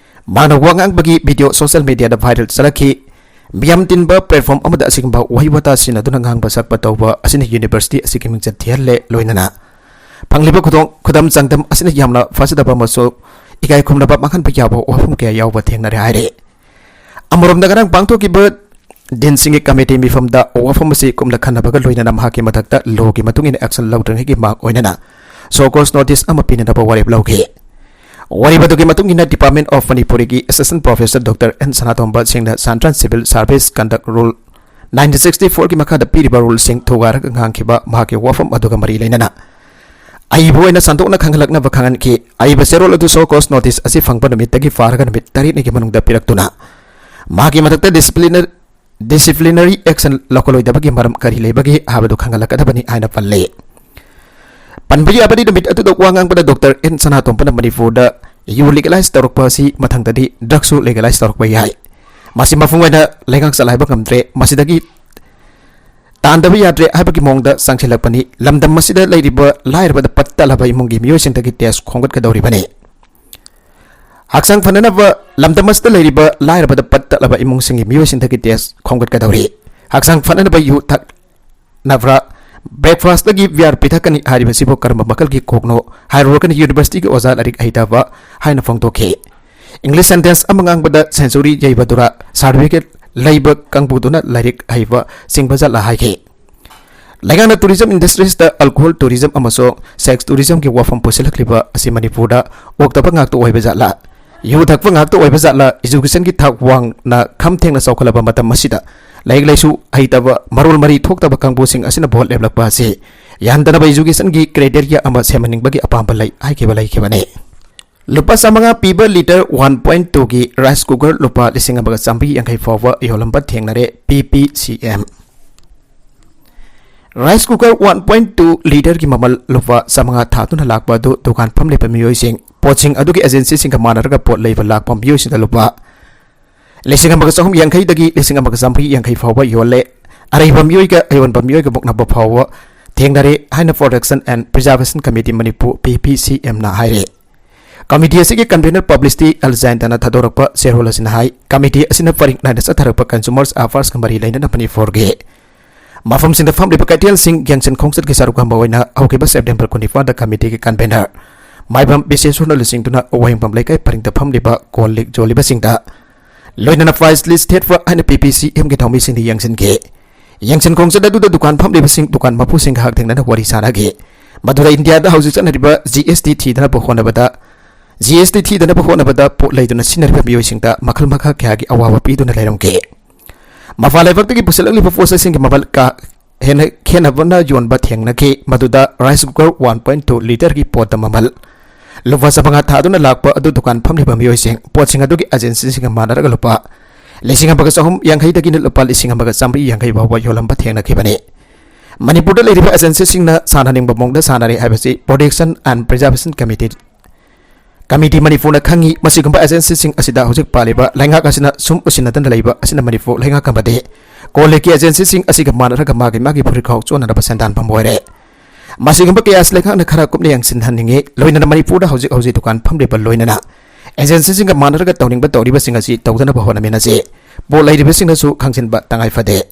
ꯃꯍꯥꯛꯅ ꯋꯥ ꯉꯥꯡꯕꯒꯤ video social media ꯗ viral ꯆꯠꯂꯛꯈꯤ꯫ ꯃꯤꯌꯥꯝ ꯇꯤꯟꯕ platform ꯑꯃꯗ ꯑꯁꯤꯒꯨꯝꯕ ꯋꯥꯍꯩ ꯋꯥꯇꯥ ꯁꯤꯖꯤꯟꯅꯗꯨꯅ ꯉꯥꯡꯕ ꯁꯛꯄ ꯇꯧꯕ ꯑꯁꯤꯅ University ꯑꯁꯤꯒꯤ ꯃꯤꯡꯆꯠ ꯊꯤꯍꯜꯂꯦ, ꯂꯣꯏꯅꯅ ꯐꯪꯂꯤꯕ ꯈꯨꯗꯣꯡ, ꯈꯨꯗꯝ ꯆꯥꯡꯗꯝ ꯑꯁꯤꯅ ꯌꯥꯝꯅ ꯐꯖꯗꯕ ꯑꯃꯁꯨꯡ ꯏꯀꯥꯏ ꯈꯨꯝꯅꯕ ꯃꯥꯡꯍꯟꯕ ꯌꯥꯕ ꯋꯥꯐꯝ ꯀꯌꯥ ꯌꯥꯎꯕ ꯊꯦꯡꯅꯔꯦ ꯍꯥꯏꯔꯦ꯫ ꯑꯃꯔꯣꯝꯗ ꯉꯔꯥꯡ ꯄꯥꯡꯊꯣꯛꯈꯤꯕ ꯗꯤꯟꯁꯤꯡꯒꯤ committee ꯃꯤꯐꯝꯗ ꯋꯥꯐꯝ ꯑꯁꯤ ꯀꯨꯞꯅ ꯈꯟꯅꯕꯒ ꯂꯣꯏꯅꯅ ꯃꯍꯥꯛꯀꯤ ꯃꯊꯛꯇ law ꯒꯤ ꯃꯇꯨꯡ ꯏꯟꯅ action ꯂꯧꯗ꯭ꯔꯤꯉꯩꯒꯤ ꯃꯥꯡ ꯑꯣꯏꯅꯅ show cause notice ꯑꯃ ꯄꯤꯅꯅꯕ ꯋꯥꯔꯦꯞ ꯂꯧꯈꯤ꯫ ꯋꯥꯔꯤꯕꯗꯨꯒꯤ ꯃꯇꯨꯡ ꯏꯟꯅ Department of Manipuriꯒꯤ Assistant Professor Doctor N ꯁꯅꯥꯇꯣꯝꯕ ꯁꯤꯡꯅ Central Civil Service Conduct Rule nineteen sixty fourꯒꯤ ꯃꯈꯥꯗ ꯄꯤꯔꯤꯕ ruleꯁꯤꯡ ꯊꯨꯒꯥꯏꯔꯒ ꯉꯥꯡꯈꯤꯕ ꯃꯍꯥꯛꯀꯤ ꯋꯥꯐꯝ ꯑꯗꯨꯒ ꯃꯔꯤ ꯂꯩꯅꯅ ꯑꯏꯕ ꯑꯣꯏꯅ ꯁꯟꯗꯣꯛꯅ ꯈꯪꯍꯜꯂꯛꯅꯕ ꯈꯪꯍꯟꯈꯤ꯫ ꯑꯏꯕ ꯆꯦꯔꯣꯜ ꯑꯗꯨ show cause notice ꯑꯁꯤ ꯐꯪꯕ ꯅꯨꯃꯤꯠꯇꯒꯤ ꯐꯥꯔꯒ ꯅꯨꯃꯤꯠ ꯇꯔꯦꯠꯅꯤꯒꯤ ꯃꯅꯨꯡꯗ ꯄꯤꯔꯛꯇꯨꯅ ꯃꯍꯥꯛꯀꯤ ꯃꯊꯛꯇ disciplinary disciplinary action ꯂꯧꯈꯠꯂꯣꯏꯗꯕꯒꯤ ꯃꯔꯝ ꯀꯔꯤ ꯂꯩꯕꯒꯦ ꯍꯥꯏꯕꯗꯨ ꯈꯪꯍꯜꯂꯛꯀꯗꯕꯅꯤ ꯍꯥꯏꯅ ꯄꯜꯂꯤ꯫ ꯄꯟꯕ ꯌꯥꯕꯗꯤ, ꯅꯨꯃꯤꯠ ꯑꯗꯨꯗ ꯋꯥ ꯉꯥꯡꯕꯗ Doctor N ꯁꯅꯥꯇꯣꯝꯕꯅ ꯃꯅꯤꯄꯨꯔꯗ ꯌꯨ legalize ꯇꯧꯔꯛꯄ ꯑꯁꯤ ꯃꯊꯪꯗꯗꯤ drugꯁꯨ legalize ꯇꯧꯔꯛꯄ ꯌꯥꯏ꯫ ꯃꯁꯤ ꯃꯄꯨꯡ ꯑꯣꯏꯅ ꯂꯩꯉꯥꯛ ꯆꯂꯥꯏꯕ ꯉꯝꯗ꯭ꯔꯦ, ꯃꯁꯤꯗꯒꯤ ꯇꯥꯟꯗꯕ ꯌꯥꯗ꯭ꯔꯦ ꯍꯥꯏꯕꯒꯤ ꯃꯑꯣꯡꯗ ꯆꯪꯁꯤꯜꯂꯛꯄꯅꯤ꯫ ꯂꯝꯗꯝ ꯑꯁꯤꯗ ꯂꯩꯔꯤꯕ ꯂꯥꯏꯔꯕꯗ ꯄꯠ ꯇꯠꯂꯕ ꯏꯃꯨꯡꯒꯤ ꯃꯤꯑꯣꯏꯁꯤꯡꯗꯒꯤ tax ꯈꯣꯝꯒꯠꯀꯗꯧꯔꯤꯕꯅꯤ꯫ ꯍꯛꯆꯥꯡ ꯐꯅꯅꯕ ꯂꯝꯗꯝ ꯑꯁꯤꯗ ꯂꯩꯔꯤꯕ ꯂꯥꯏꯔꯕꯗ ꯄꯠ ꯇꯠꯂꯕ ꯏꯃꯨꯡꯁꯤꯡꯒꯤ ꯃꯤꯑꯣꯏꯁꯤꯡꯗꯒꯤ tax ꯈꯣꯝꯒꯠꯀꯗꯧꯔꯤ꯫ ꯍꯛꯆꯥꯡ ꯐꯅꯅꯕ ꯌꯨ ꯊꯛꯅꯕ꯭ꯔꯥ, breakfastꯇꯒꯤ beer ꯄꯤꯊꯛꯀꯅꯤ ꯍꯥꯏꯔꯤꯕꯁꯤꯕꯨ ꯀꯔꯝꯕ ꯃꯈꯜꯒꯤ ꯀꯣꯛꯅꯣ ꯍꯥꯏꯔꯨꯔꯒꯅꯤ, universityꯒꯤ ꯑꯣꯖꯥ ꯂꯥꯏꯔꯤꯛ ꯍꯩꯇꯕ ꯍꯥꯏꯅ ꯐꯣꯡꯗꯣꯛꯈꯤ꯫ English sentence ꯑꯃ ꯉꯥꯡꯕꯗ century ꯌꯩꯕꯗꯨꯔꯥ, certificate ꯂꯩꯕ ꯀꯥꯡꯕꯨꯗꯨꯅ ꯂꯥꯏꯔꯤꯛ ꯍꯩꯕ ꯆꯤꯡꯕ ꯖꯥꯠꯂꯥ ꯍꯥꯏꯈꯤ꯫ ꯂꯩꯉꯥꯛꯅ tourism industriesꯇ alcohol tourism ꯑꯃꯁꯨꯡ sex tourismꯒꯤ ꯋꯥꯐꯝ ꯄꯨꯁꯤꯜꯂꯛꯂꯤꯕ ꯑꯁꯤ ꯃꯅꯤꯄꯨꯔꯗ ꯑꯣꯛꯇꯕ ꯉꯥꯛꯇ ꯑꯣꯏꯕ ꯖꯥꯠꯂꯥ? ꯌꯨ ꯊꯛꯄ ꯉꯥꯛꯇ ꯑꯣꯏꯕ ꯖꯥꯠꯂꯥ? Educationꯒꯤ ꯊꯥꯛ ꯋꯥꯡꯅ ꯈꯝ ꯊꯦꯡꯅ ꯆꯥꯎꯈꯠꯂꯕ ꯃꯇꯝ ꯑꯁꯤꯗ ꯂꯥꯏꯔꯤꯛ ꯂꯥꯏꯁꯨ ꯍꯩꯇꯕ, ꯃꯔꯣꯜ ꯃꯔꯤ ꯊꯣꯛꯇꯕ ꯀꯥꯡꯕꯨꯁꯤꯡ ꯑꯁꯤꯅ vote ꯂꯦꯞꯂꯛꯄ ꯑꯁꯤ ꯌꯥꯍꯟꯗꯅꯕ educationꯒꯤ criteria ꯑꯃ ꯁꯦꯝꯍꯟꯅꯤꯡꯕꯒꯤ ꯑꯄꯥꯝꯕ ꯂꯩ ꯍꯥꯏꯈꯤꯕ ꯂꯩꯈꯤꯕꯅꯤ꯫ ꯂꯨꯄꯥ ꯆꯥꯃꯉꯥ ꯄꯤꯕ litre one point twoꯒꯤ rice cooker ꯂꯨꯄꯥ ꯂꯤꯁꯤꯡ ꯑꯃꯒ ꯆꯥꯃꯔꯤ ꯌꯥꯡꯈꯩ ꯐꯥꯎꯕ ꯌꯣꯜꯂꯝꯕ ꯊꯦꯡꯅꯔꯦ, P P C M꯫ Rice cooker one point two litreꯒꯤ ꯃꯃꯜ ꯂꯨꯄꯥ ꯆꯥꯃꯉꯥ ꯊꯥꯗꯨꯅ ꯂꯥꯛꯄ ꯑꯗꯨ ꯗꯨꯀꯥꯟ ꯐꯝꯂꯤꯕ ꯃꯤꯑꯣꯏꯁꯤꯡ, ꯄꯣꯠꯁꯤꯡ ꯑꯗꯨꯒꯤ agencyꯁꯤꯡꯒ ꯃꯥꯟꯅꯔꯒ ꯄꯣꯠ ꯂꯩꯕ ꯂꯥꯛꯄ ꯃꯤꯑꯣꯏꯁꯤꯡꯗ ꯂꯨꯄꯥ ꯂꯤꯁꯤꯡ ꯑꯃꯒ ꯆꯍꯨꯝ ꯌꯥꯡꯈꯩꯗꯒꯤ ꯂꯤꯁꯤꯡ ꯑꯃꯒ ꯆꯥꯃꯔꯤ ꯌꯥꯡꯈꯩ ꯐꯥꯎꯕ ꯌꯣꯜꯂꯦ꯫ ꯑꯔꯩꯕ ꯃꯤꯑꯣꯏꯒ ꯑꯌꯣꯟꯕ ꯃꯤꯑꯣꯏꯒ ꯃꯨꯛꯅꯕ ꯐꯥꯎꯕ ꯊꯦꯡꯅꯔꯦ ꯍꯥꯏꯅ Production and Preservation Committee Manipur, P P C Mꯅ ꯍꯥꯏꯔꯦ꯫ Committee ꯑꯁꯤꯒꯤ convener publicity ꯑꯦꯜ ꯖꯌꯟꯇꯅ ꯊꯥꯗꯣꯔꯛꯄ ꯆꯦꯔꯣꯜ ꯑꯁꯤꯅ ꯍꯥꯏ, committee ꯑꯁꯤꯅ ꯄꯔꯤꯡ ꯅꯥꯏꯅ ꯆꯠꯊꯔꯛꯄ consumers affairsꯀ ꯃꯔꯤ ꯂꯩꯅꯅ ꯃꯅꯤꯄꯨꯔꯒꯤ ꯃꯐꯝꯁꯤꯡꯗ ꯐꯝꯂꯤꯕ ꯀꯩꯊꯦꯜꯁꯤꯡ, ꯌꯦꯡꯁꯤꯟ ꯈꯣꯡꯆꯠꯀꯤ ꯁꯔꯨꯛ ꯑꯃ ꯑꯣꯏꯅ ꯍꯧꯈꯤꯕ September ꯀꯨꯟꯅꯤꯄꯥꯟꯗ committeeꯒꯤ convener ꯃꯥꯏꯕꯝ ꯕꯤꯁꯦꯁꯣꯔꯅ ꯂꯨꯆꯤꯡꯗꯨꯅ ꯋꯥꯍꯦꯡꯕꯝ ꯂꯩꯀꯥꯏ ꯄꯔꯤꯡꯗ ꯐꯝꯂꯤꯕ ꯀꯣꯜ ꯂꯤꯛ ꯌꯣꯜꯂꯤꯕꯁꯤꯡꯗ ꯂꯣꯏꯅꯅ price list ꯊꯦꯠꯄ ꯍꯥꯏꯅ P P C Mꯒꯤ ꯊꯧꯃꯤꯁꯤꯡꯅ ꯌꯦꯡꯁꯤꯟꯈꯤ꯫ ꯌꯦꯡꯁꯤꯟ ꯈꯣꯡꯆꯠ ꯑꯗꯨꯗ ꯗꯨꯀꯥꯟ ꯐꯝꯂꯤꯕꯁꯤꯡ ꯗꯨꯀꯥꯟ ꯃꯄꯨꯁꯤꯡꯒ ꯍꯛꯊꯦꯡꯅꯅ ꯋꯥꯔꯤ ꯁꯥꯅꯈꯤ꯫ ꯃꯗꯨꯗ ꯏꯟꯗꯤꯌꯥꯗ ꯍꯧꯖꯤꯛ ꯆꯠꯅꯔꯤꯕ G S T ꯊꯤꯗꯅꯕ ꯍꯣꯠꯅꯕꯗ ꯖꯤ ꯑꯦꯁ ꯇꯤ ꯊꯤꯗꯅꯕ ꯍꯣꯠꯅꯕꯗ ꯄꯣꯠ ꯂꯩꯗꯨꯅ ꯁꯤꯖꯤꯟꯅꯔꯤꯕ ꯃꯤꯑꯣꯏꯁꯤꯡꯗ ꯃꯈꯜ ꯃꯈꯥ ꯀꯌꯥꯒꯤ ꯑꯋꯥꯕ ꯄꯤꯗꯨꯅ ꯂꯩꯔꯝꯈꯤ꯫ ꯃꯄꯥꯟ ꯂꯩꯕꯥꯛꯇꯒꯤ ꯄꯨꯁꯤꯜꯂꯛꯂꯤꯕ ꯄꯣꯠ ꯆꯩꯁꯤꯡꯒꯤ ꯃꯃꯜ ꯀꯥ ꯍꯦꯟꯅ ꯈꯦꯠꯅꯕꯅ ꯌꯣꯟꯕ ꯊꯦꯡꯅꯈꯤ, ꯃꯗꯨꯗ rice cooker one point two literꯒꯤ ꯄꯣꯠꯇ ꯃꯃꯜ ꯂꯨꯄꯥ ꯆꯥꯃꯉꯥ ꯊꯥꯗꯨꯅ ꯂꯥꯛꯄ ꯑꯗꯨ ꯗꯨꯀꯥꯟ ꯐꯝꯂꯤꯕ ꯃꯤꯑꯣꯏꯁꯤꯡ ꯄꯣꯠꯁꯤꯡ ꯑꯗꯨꯒꯤ agencyꯁꯤꯡꯒ ꯃꯥꯟꯅꯔꯒ ꯂꯨꯄꯥ ꯂꯤꯁꯤꯡ ꯑꯃꯒ ꯆꯍꯨꯝ ꯌꯥꯡꯈꯩꯗꯒꯤꯅ ꯂꯨꯄꯥ ꯂꯤꯁꯤꯡ ꯑꯃꯒ ꯆꯥꯃꯔꯤ ꯌꯥꯡꯈꯩ ꯐꯥꯎꯕ ꯌꯣꯜꯂꯝꯕ ꯊꯦꯡꯅꯈꯤꯕꯅꯤ꯫ ꯃꯅꯤꯄꯨꯔꯗ ꯂꯩꯔꯤꯕ agencyꯁꯤꯡꯅ ꯁꯥꯟꯅꯅꯤꯡꯕ ꯃꯑꯣꯡꯗ ꯁꯥꯟꯅꯔꯦ ꯍꯥꯏꯕꯁꯤ Protection and Preservation Committee committee ꯃꯅꯤꯄꯨꯔꯅ ꯈꯪꯉꯤ꯫ ꯃꯁꯤꯒꯨꯝꯕ agencyꯁꯤꯡ ꯑꯁꯤꯗ ꯍꯧꯖꯤꯛ ꯄꯥꯜꯂꯤꯕ ꯂꯩꯉꯥꯛ ꯑꯁꯤꯅ ꯁꯨꯝ ꯎꯁꯤꯟꯅꯗꯅ ꯂꯩꯕ ꯑꯁꯤꯅ ꯃꯅꯤꯄꯨꯔ ꯂꯩꯉꯥꯛ ꯑꯃꯗꯤ ꯀꯣꯂꯦꯖꯀꯤ agencyꯁꯤꯡ ꯑꯁꯤꯒ ꯃꯥꯟꯅꯔꯒ ꯃꯥꯒꯤ ꯃꯥꯒꯤ ꯐꯨꯔꯤꯠꯈꯥꯎ ꯆꯣꯟꯅꯅꯕ ꯁꯦꯟꯗꯥꯟꯐꯝ ꯑꯣꯏꯔꯦ꯫ ꯃꯁꯤꯒꯨꯝꯕ ꯀꯌꯥ ꯑꯁꯤ ꯂꯩꯉꯥꯛꯅ ꯈꯔ ꯀꯨꯞꯅ ꯌꯦꯡꯁꯤꯟꯍꯟꯅꯤꯡꯉꯤ꯫ ꯂꯣꯏꯅꯅ ꯃꯅꯤꯄꯨꯔꯗ ꯍꯧꯖꯤꯛ ꯍꯧꯖꯤꯛ ꯗꯨꯀꯥꯟ ꯐꯝꯂꯤꯕ ꯂꯣꯏꯅꯅ agencyꯁꯤꯡꯒ ꯃꯥꯟꯅꯔꯒ ꯇꯧꯅꯤꯡꯕ ꯇꯧꯔꯤꯕꯁꯤꯡ ꯑꯁꯤ ꯇꯧꯗꯅꯕ ꯍꯣꯠꯅꯃꯤꯟꯅꯁꯤ꯫ ꯄꯣꯠ ꯂꯩꯔꯤꯕꯁꯤꯡꯅꯁꯨ ꯈꯪꯖꯤꯟꯕ ꯇꯉꯥꯏ ꯐꯗꯦ꯫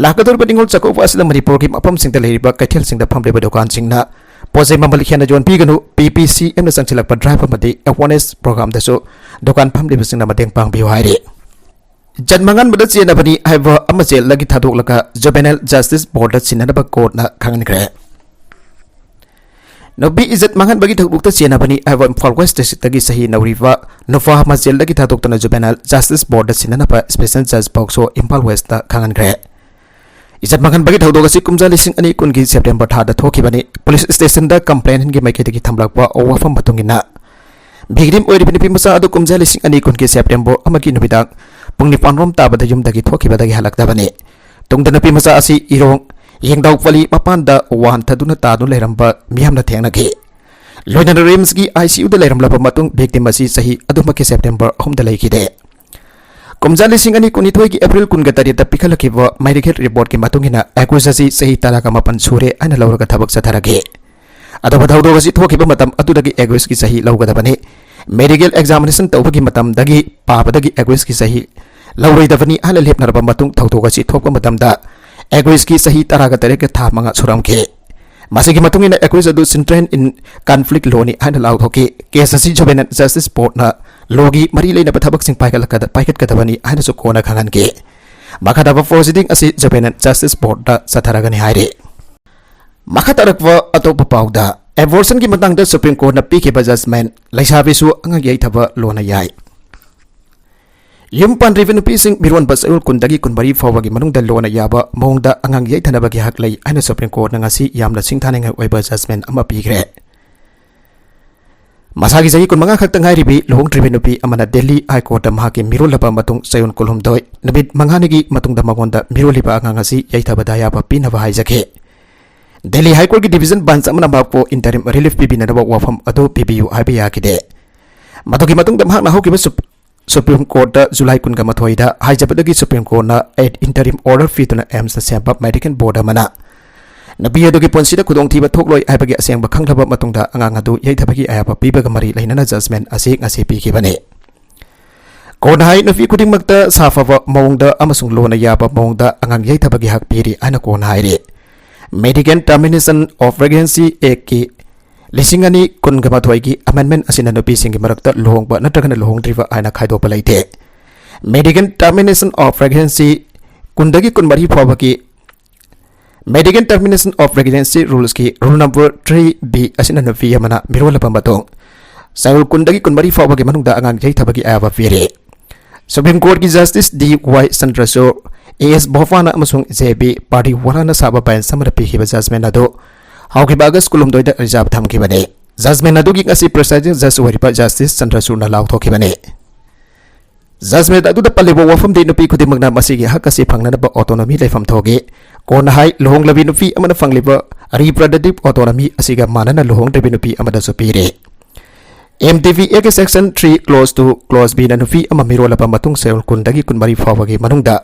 ꯂꯥꯛꯀꯗꯧꯔꯤꯕ ꯅꯤꯉꯣꯜ ꯆꯥꯛꯀꯧꯕ ꯑꯁꯤꯗ ꯃꯅꯤꯄꯨꯔꯒꯤ ꯃꯐꯝꯁꯤꯡꯗ ꯂꯩꯔꯤꯕ ꯀꯩꯊꯦꯜꯁꯤꯡꯗ ꯐꯝꯂꯤꯕ ꯗꯨꯀꯥꯟꯁꯤꯡꯅ ꯄꯣꯠ ꯆꯩ ꯃꯃꯜ ꯍꯦꯟꯅ ꯌꯣꯟꯕꯤꯒꯅꯨ꯫ ꯄꯤ ꯄꯤ ꯁꯤ ꯑꯦꯝꯅ ꯆꯪꯁꯤꯜꯂꯛꯄ drive ꯑꯃꯗꯤ awareness programꯗꯁꯨ ꯗꯨꯀꯥꯟ ꯐꯝꯂꯤꯕꯁꯤꯡꯅ ꯃꯇꯦꯡ ꯄꯥꯡꯕꯤꯌꯨ ꯍꯥꯏꯔꯤ꯫ ꯏꯖꯠ ꯃꯥꯡꯍꯟꯕꯗ ꯆꯦꯟꯅꯕꯅꯤ ꯍꯥꯏꯕ ꯑꯃ ꯖꯦꯜꯗꯒꯤ ꯊꯥꯗꯣꯛꯂꯒ Juvenile Justice Boardꯇ ꯁꯤꯟꯅꯅꯕ courtꯅ ꯈꯪꯍꯟꯈ꯭ꯔꯦ꯫ ꯅꯨꯄꯤ ꯏꯖꯠ ꯃꯥꯡꯍꯟꯕꯒꯤ ꯊꯧꯗꯣꯛꯇ ꯆꯦꯟꯅꯕꯅꯤ ꯍꯥꯏꯕ ꯏꯝꯐꯥꯜ West Districtꯇꯒꯤ ꯆꯍꯤ ꯅꯧꯔꯤꯕ ꯅꯨꯄꯥ ꯑꯃ ꯖꯦꯜꯗꯒꯤ ꯊꯥꯗꯣꯛꯇꯨꯅ Juvenile Justice Boardꯇ ꯁꯤꯟꯅꯅꯕ Special Judge ꯄꯣꯛꯁꯣ Imphal Westꯇ ꯈꯪꯍꯟꯈ꯭ꯔꯦ꯫ ꯏꯖꯠ ꯃꯥꯡꯍꯟꯕꯒꯤ ꯊꯧꯗꯣꯛ ꯑꯁꯤ ꯀꯨꯝꯖꯥ ꯂꯤꯁꯤꯡ ꯑꯅꯤ ꯀꯨꯟꯒꯤ September ꯊꯥꯗ ꯊꯣꯛꯈꯤꯕꯅꯤ꯫ Police stationꯗ complainantꯒꯤ ꯃꯥꯏꯀꯩꯗꯒꯤ ꯊꯝꯂꯛꯄ ꯋꯥꯐꯝ ꯃꯇꯨꯡ ꯏꯟꯅ victim ꯑꯣꯏꯔꯤꯕ ꯅꯨꯄꯤ ꯃꯆꯥ ꯑꯗꯨ ꯀꯨꯝꯖꯥ ꯂꯤꯁꯤꯡ ꯑꯅꯤ ꯀꯨꯟꯒꯤ September ꯑꯃꯒꯤ ꯅꯨꯃꯤꯗꯥꯡ ꯄꯨꯡ ꯅꯤꯄꯥꯟ ꯔꯣꯝ ꯇꯥꯕꯗ ꯌꯨꯝꯗꯒꯤ ꯊꯣꯛꯈꯤꯕꯗꯒꯤ ꯍꯜꯂꯛꯇꯕꯅꯤ꯫ ꯇꯨꯡꯗ ꯅꯨꯄꯤ ꯃꯆꯥ ꯑꯁꯤ ꯏꯔꯣꯡ ꯌꯦꯡꯗꯥꯎ ꯄꯂꯤ ꯃꯄꯥꯟꯗ ꯋꯥꯟꯊꯗꯨꯅ ꯇꯥꯗꯨꯅ ꯂꯩꯔꯝꯕ ꯃꯤꯌꯥꯝꯅ ꯊꯦꯡꯅꯈꯤ꯫ ꯂꯣꯏꯅꯅ RIMSꯀꯤ I C Uꯗ ꯂꯩꯔꯝꯂꯕ ꯃꯇꯨꯡ victim ꯑꯁꯤ ꯆꯍꯤ ꯑꯗꯨꯃꯛꯀꯤ September ꯑꯍꯨꯝꯗ ꯂꯩꯈꯤꯗꯦ꯫ ꯀꯨꯝꯖꯥ ꯂꯤꯁꯤꯡ ꯑꯅꯤ ꯀꯨꯟꯅꯤꯊꯣꯏꯒꯤ April ꯀꯨꯟꯒ ꯇꯔꯦꯠꯇ ꯄꯤꯈꯠꯂꯛꯈꯤꯕ medical reportꯀꯤ ꯃꯇꯨꯡ ꯏꯟꯅ accused ꯑꯁꯤ ꯆꯍꯤ ꯇꯔꯥꯒ ꯃꯥꯄꯟ ꯁꯨꯔꯦ ꯍꯥꯏꯅ ꯂꯧꯔꯒ ꯊꯕꯛ ꯆꯠꯊꯔꯛꯈꯤ꯫ ꯑꯗꯨꯕꯨ ꯊꯧꯗꯣꯛ ꯑꯁꯤ ꯊꯣꯛꯈꯤꯕ ꯃꯇꯝ ꯑꯗꯨꯗꯒꯤ accused ꯆꯍꯤ ꯂꯧꯒꯗꯕꯅꯤ꯫ Medical examination ꯇꯧꯕꯒꯤ ꯃꯇꯝꯗꯒꯤ ꯄꯥꯕꯗꯒꯤ accused ꯆꯍꯤ ꯂꯧꯔꯣꯏꯗꯕꯅꯤ ꯍꯥꯏꯅ ꯂꯦꯞꯅꯔꯕ ꯃꯇꯨꯡ ꯊꯧꯗꯣꯛ ꯑꯁꯤ ꯊꯣꯛꯄ ꯃꯇꯝꯗ accused ꯆꯍꯤ ꯇꯔꯥꯒ ꯇꯔꯦꯠꯀ ꯊꯥ ꯃꯉꯥ ꯁꯨꯔꯝꯈꯤ꯫ ꯃꯁꯤꯒꯤ ꯃꯇꯨꯡ ꯏꯟꯅ accused ꯑꯗꯨ Central in Conflict Lawꯅꯤ ꯍꯥꯏꯅ ꯂꯥꯎꯊꯣꯛꯈꯤ꯫ Case ꯑꯁꯤ Juvenile Justice Boardꯅ lawꯒꯤ ꯃꯔꯤ ꯂꯩꯅꯕ ꯊꯕꯛꯁꯤꯡ ꯄꯥꯏꯈꯠꯂꯛꯀꯗ-, ꯄꯥꯏꯈꯠꯀꯗꯕꯅꯤ ꯍꯥꯏꯅꯁꯨ ꯀꯣꯟꯅ ꯈꯪꯍꯟꯈꯤ꯫ ꯃꯈꯥ ꯇꯥꯕ proceeding ꯑꯁꯤ Juvenile Justice Boardꯇ ꯆꯠꯊꯔꯒꯅꯤ ꯍꯥꯏꯔꯤ꯫ ꯃꯈꯥ ꯇꯥꯔꯛꯄ ꯑꯇꯣꯞꯄ ꯄꯥꯎꯗ, Abortionꯒꯤ ꯃꯇꯥꯡꯗ Supreme Courtꯅ ꯄꯤꯈꯤꯕ judgment, ꯂꯩꯁꯥꯕꯤꯁꯨ ꯑꯉꯥꯡ ꯌꯩꯊꯕ ꯂꯣꯟꯅ ꯌꯥꯏ꯫ ꯌꯨꯝ ꯄꯥꯟꯗ꯭ꯔꯤꯕ ꯅꯨꯄꯤꯁꯤꯡ ꯃꯤꯔꯣꯟꯕ ꯆꯌꯣꯜ ꯀꯨꯟꯗꯒꯤ ꯀꯨꯟꯃꯔꯤ ꯐꯥꯎꯕꯒꯤ ꯃꯅꯨꯡꯗ ꯂꯣꯟꯅ ꯌꯥꯕ ꯃꯑꯣꯡꯗ ꯑꯉꯥꯡ ꯌꯩꯊꯅꯕꯒꯤ ꯍꯛ ꯂꯩ ꯍꯥꯏꯅ Supreme Courtꯅ ꯉꯁꯤ ꯌꯥꯝꯅ ꯁꯤꯡꯊꯥꯅꯤꯡꯉꯥꯏ ꯑꯣꯏꯕ judgment ꯑꯃ ꯄꯤꯈ꯭ꯔꯦ꯫ ꯃꯁꯥꯒꯤ ꯆꯍꯤ ꯀꯨꯟꯃꯉꯥ ꯈꯛꯇ ꯉꯥꯏꯔꯤꯕꯤ ꯂꯨꯍꯣꯡꯗ꯭ꯔꯤꯕꯤ ꯅꯨꯄꯤ ꯑꯃꯅ Delhi High Courtꯇ ꯃꯍꯥꯛꯀꯤ ꯃꯤꯔꯣꯜꯂꯕ ꯃꯇꯨꯡ ꯆꯌꯣꯜ ꯀꯨꯟꯍꯨꯝꯗꯣꯏ ꯅꯨꯃꯤꯠ ꯃꯉꯥꯅꯤꯒꯤ ꯃꯇꯨꯡꯗ ꯃꯉꯣꯟꯗ ꯃꯤꯔꯣꯜꯂꯤꯕ ꯑꯉꯥꯡ ꯑꯁꯤ ꯌꯩꯊꯕꯗ ꯑꯌꯥꯕ ꯄꯤꯅꯕ ꯍꯥꯏꯖꯈꯤ꯫ Delhi High Courtꯀꯤ division bench ꯑꯃꯅ ꯃꯍꯥꯛꯄꯨ interim relief ꯄꯤꯕꯤꯅꯅꯕ ꯋꯥꯐꯝ ꯑꯗꯨ ꯄꯤꯕꯤꯌꯨ ꯍꯥꯏꯕ ꯌꯥꯈꯤꯗꯦ꯫ ꯃꯗꯨꯒꯤ ꯃꯇꯨꯡꯗ ꯃꯍꯥꯛꯅ ꯍꯧꯈꯤꯕ Sup-, Supreme Courtꯇ July ꯀꯨꯟꯒ ꯃꯥꯊꯣꯏꯗ ꯍꯥꯏꯖꯕꯗꯒꯤ Supreme Courtꯅ interim order ꯄꯤꯗꯨꯅ AIIMSꯇ ꯁꯦꯝꯕ medical board ꯑꯃꯅ ꯅꯨꯄꯤ ꯑꯗꯨꯒꯤ ꯄꯨꯟꯁꯤꯗ ꯈꯨꯗꯣꯡꯊꯤꯕ ꯊꯣꯛꯂꯣꯏ ꯍꯥꯏꯕꯒꯤ ꯑꯁꯦꯡꯕ ꯈꯪꯂꯕ ꯃꯇꯨꯡꯗ ꯑꯉꯥꯡ ꯑꯗꯨ ꯌꯩꯊꯕꯒꯤ ꯑꯌꯥꯕ ꯄꯤꯕꯒ ꯃꯔꯤ ꯂꯩꯅꯅ judgment ꯑꯁꯤ ꯉꯁꯤ ꯄꯤꯈꯤꯕꯅꯤ꯫ Courtꯅ ꯍꯥꯏ, ꯅꯨꯄꯤ ꯈꯨꯗꯤꯡꯃꯛꯇ ꯁꯥꯐꯕ ꯃꯑꯣꯡꯗ ꯑꯃꯁꯨꯡ ꯂꯣꯟꯅ ꯌꯥꯕ ꯃꯑꯣꯡꯗ ꯑꯉꯥꯡ ꯌꯩꯊꯕꯒꯤ ꯍꯛ ꯄꯤꯔꯤ ꯍꯥꯏꯅ Courtꯅ ꯍꯥꯏꯔꯤ꯫ Medical Termination of Pregnancy Actꯀꯤ ꯂꯤꯁꯤꯡ ꯑꯅꯤ ꯀꯨꯟꯒ ꯃꯥꯊꯣꯏꯒꯤ amendment ꯑꯁꯤꯅ ꯅꯨꯄꯤꯁꯤꯡꯒꯤ ꯃꯔꯛꯇ ꯂꯨꯍꯣꯡꯕ ꯅꯠꯇ꯭ꯔꯒꯅ ꯂꯨꯍꯣꯡꯗ꯭ꯔꯤꯕ ꯍꯥꯏꯅ ꯈꯥꯏꯗꯣꯛꯄ ꯂꯩꯇꯦ꯫ Medical Termination of Pregnancy ꯀꯨꯟꯗꯒꯤ ꯀꯨꯟꯃꯔꯤ ꯐꯥꯎꯕꯒꯤ Medical Termination of Pregnancy Rulesꯀꯤ rule number three B ꯑꯁꯤꯅ ꯅꯨꯄꯤ ꯑꯃꯅ ꯃꯤꯔꯣꯜꯂꯕ ꯃꯇꯨꯡ ꯆꯌꯣꯜ ꯀꯨꯟꯗꯒꯤ ꯀꯨꯟꯃꯔꯤ ꯐꯥꯎꯕꯒꯤ ꯃꯅꯨꯡꯗ ꯑꯉꯥꯡ ꯌꯩꯊꯕꯒꯤ ꯑꯌꯥꯕ ꯄꯤꯔꯤ꯫ Supreme Courtꯀꯤ Justice D Y Chandrachud, A S Bopanna ꯑꯃꯁꯨꯡ J B Pardiwalana ꯁꯥꯕ bench ꯑꯃꯅ ꯄꯤꯈꯤꯕ judgment ꯑꯗꯨ ꯍꯧꯈꯤꯕ August ꯀꯨꯟꯍꯨꯝꯗꯣꯏꯗ reserve ꯊꯝꯈꯤꯕꯅꯤ꯫ Judgment ꯑꯗꯨꯒꯤ ꯉꯁꯤ presiding judge ꯑꯣꯏꯔꯤꯕ Justice Chandrachudꯅ ꯂꯥꯎꯊꯣꯛꯈꯤꯕꯅꯤ꯫ Judgment ꯑꯗꯨꯗ ꯄꯜꯂꯤꯕ ꯋꯥꯐꯝꯗꯤ ꯅꯨꯄꯤ ꯈꯨꯗꯤꯡꯃꯛꯅ ꯃꯁꯤꯒꯤ ꯍꯛ ꯑꯁꯤ ꯐꯪꯅꯅꯕ autonomy ꯂꯩꯐꯝ ꯊꯣꯛꯏ꯫ Courtꯅ ꯍꯥꯏ, ꯂꯨꯍꯣꯡꯂꯕꯤ ꯅꯨꯄꯤ ꯑꯃꯅ ꯐꯪꯂꯤꯕ reproductive autonomy ꯑꯁꯤꯒ ꯃꯥꯟꯅꯅ ꯂꯨꯍꯣꯡꯗ꯭ꯔꯤꯕꯤ ꯅꯨꯄꯤ ꯑꯃꯗꯁꯨ ꯄꯤꯔꯤ꯫ M T V Actꯀꯤ section three clause two clause Bꯅ ꯅꯨꯄꯤ ꯑꯃ ꯃꯤꯔꯣꯜꯂꯕ ꯃꯇꯨꯡ ꯆꯌꯣꯜ ꯀꯨꯟꯗꯒꯤ ꯀꯨꯟꯃꯔꯤ ꯐꯥꯎꯕꯒꯤ ꯃꯅꯨꯡꯗ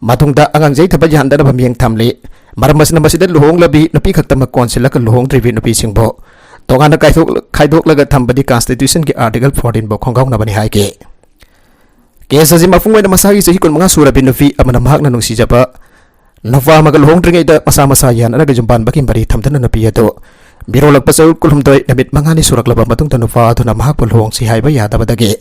ꯃꯇꯨꯡꯗ ꯑꯉꯥꯡ ꯌꯩꯊꯕ ꯌꯥꯍꯟꯗꯅꯕ ꯃꯤꯠꯌꯦꯡ ꯊꯝꯂꯤ꯫ ꯃꯔꯝ ꯑꯁꯤꯅ ꯃꯁꯤꯗ ꯂꯨꯍꯣꯡꯂꯕꯤ ꯅꯨꯄꯤ ꯈꯛꯇꯃꯛ ꯀꯣꯟꯁꯤꯜꯂꯒ ꯂꯨꯍꯣꯡꯗ꯭ꯔꯤꯕꯤ ꯅꯨꯄꯤꯁꯤꯡꯕꯨ ꯇꯣꯉꯥꯟꯅ ꯀꯥꯏꯊꯣꯛ-, ꯈꯥꯏꯗꯣꯛꯂꯒ ꯊꯝꯕꯗꯤ Constitutionꯒꯤ Article fourteenꯕꯨ ꯈꯣꯡꯒꯥꯎꯅꯕꯅꯤ ꯍꯥꯏꯈꯤ꯫ Case ꯑꯁꯤ ꯃꯄꯨꯡ ꯑꯣꯏꯅ ꯃꯁꯥꯒꯤ ꯆꯍꯤ ꯀꯨꯟꯃꯉꯥ ꯁꯨꯔꯕꯤ ꯅꯨꯄꯤ ꯑꯃꯅ ꯃꯍꯥꯛꯅ ꯅꯨꯡꯁꯤꯖꯕ ꯅꯨꯄꯥ ꯑꯃꯒ ꯂꯨꯍꯣꯡꯗ꯭ꯔꯤꯉꯩꯗ ꯃꯁꯥ ꯃꯁꯥ ꯌꯥꯅꯔꯒ ꯌꯨꯝ ꯄꯥꯟꯕꯒꯤ ꯃꯔꯤ ꯊꯝꯗꯨꯅ ꯅꯨꯄꯤ ꯑꯗꯨ ꯃꯤꯔꯣꯜꯂꯛꯄ ꯆꯌꯣꯜ ꯀꯨꯟꯍꯨꯝꯗꯣꯏ ꯅꯨꯃꯤꯠ ꯃꯉꯥꯅꯤ ꯁꯨꯔꯛꯂꯕ ꯃꯇꯨꯡꯗ ꯅꯨꯄꯥ ꯑꯗꯨꯅ ꯃꯍꯥꯛꯄꯨ ꯂꯨꯍꯣꯡꯁꯤ ꯍꯥꯏꯕ ꯌꯥꯗꯕꯗꯒꯤ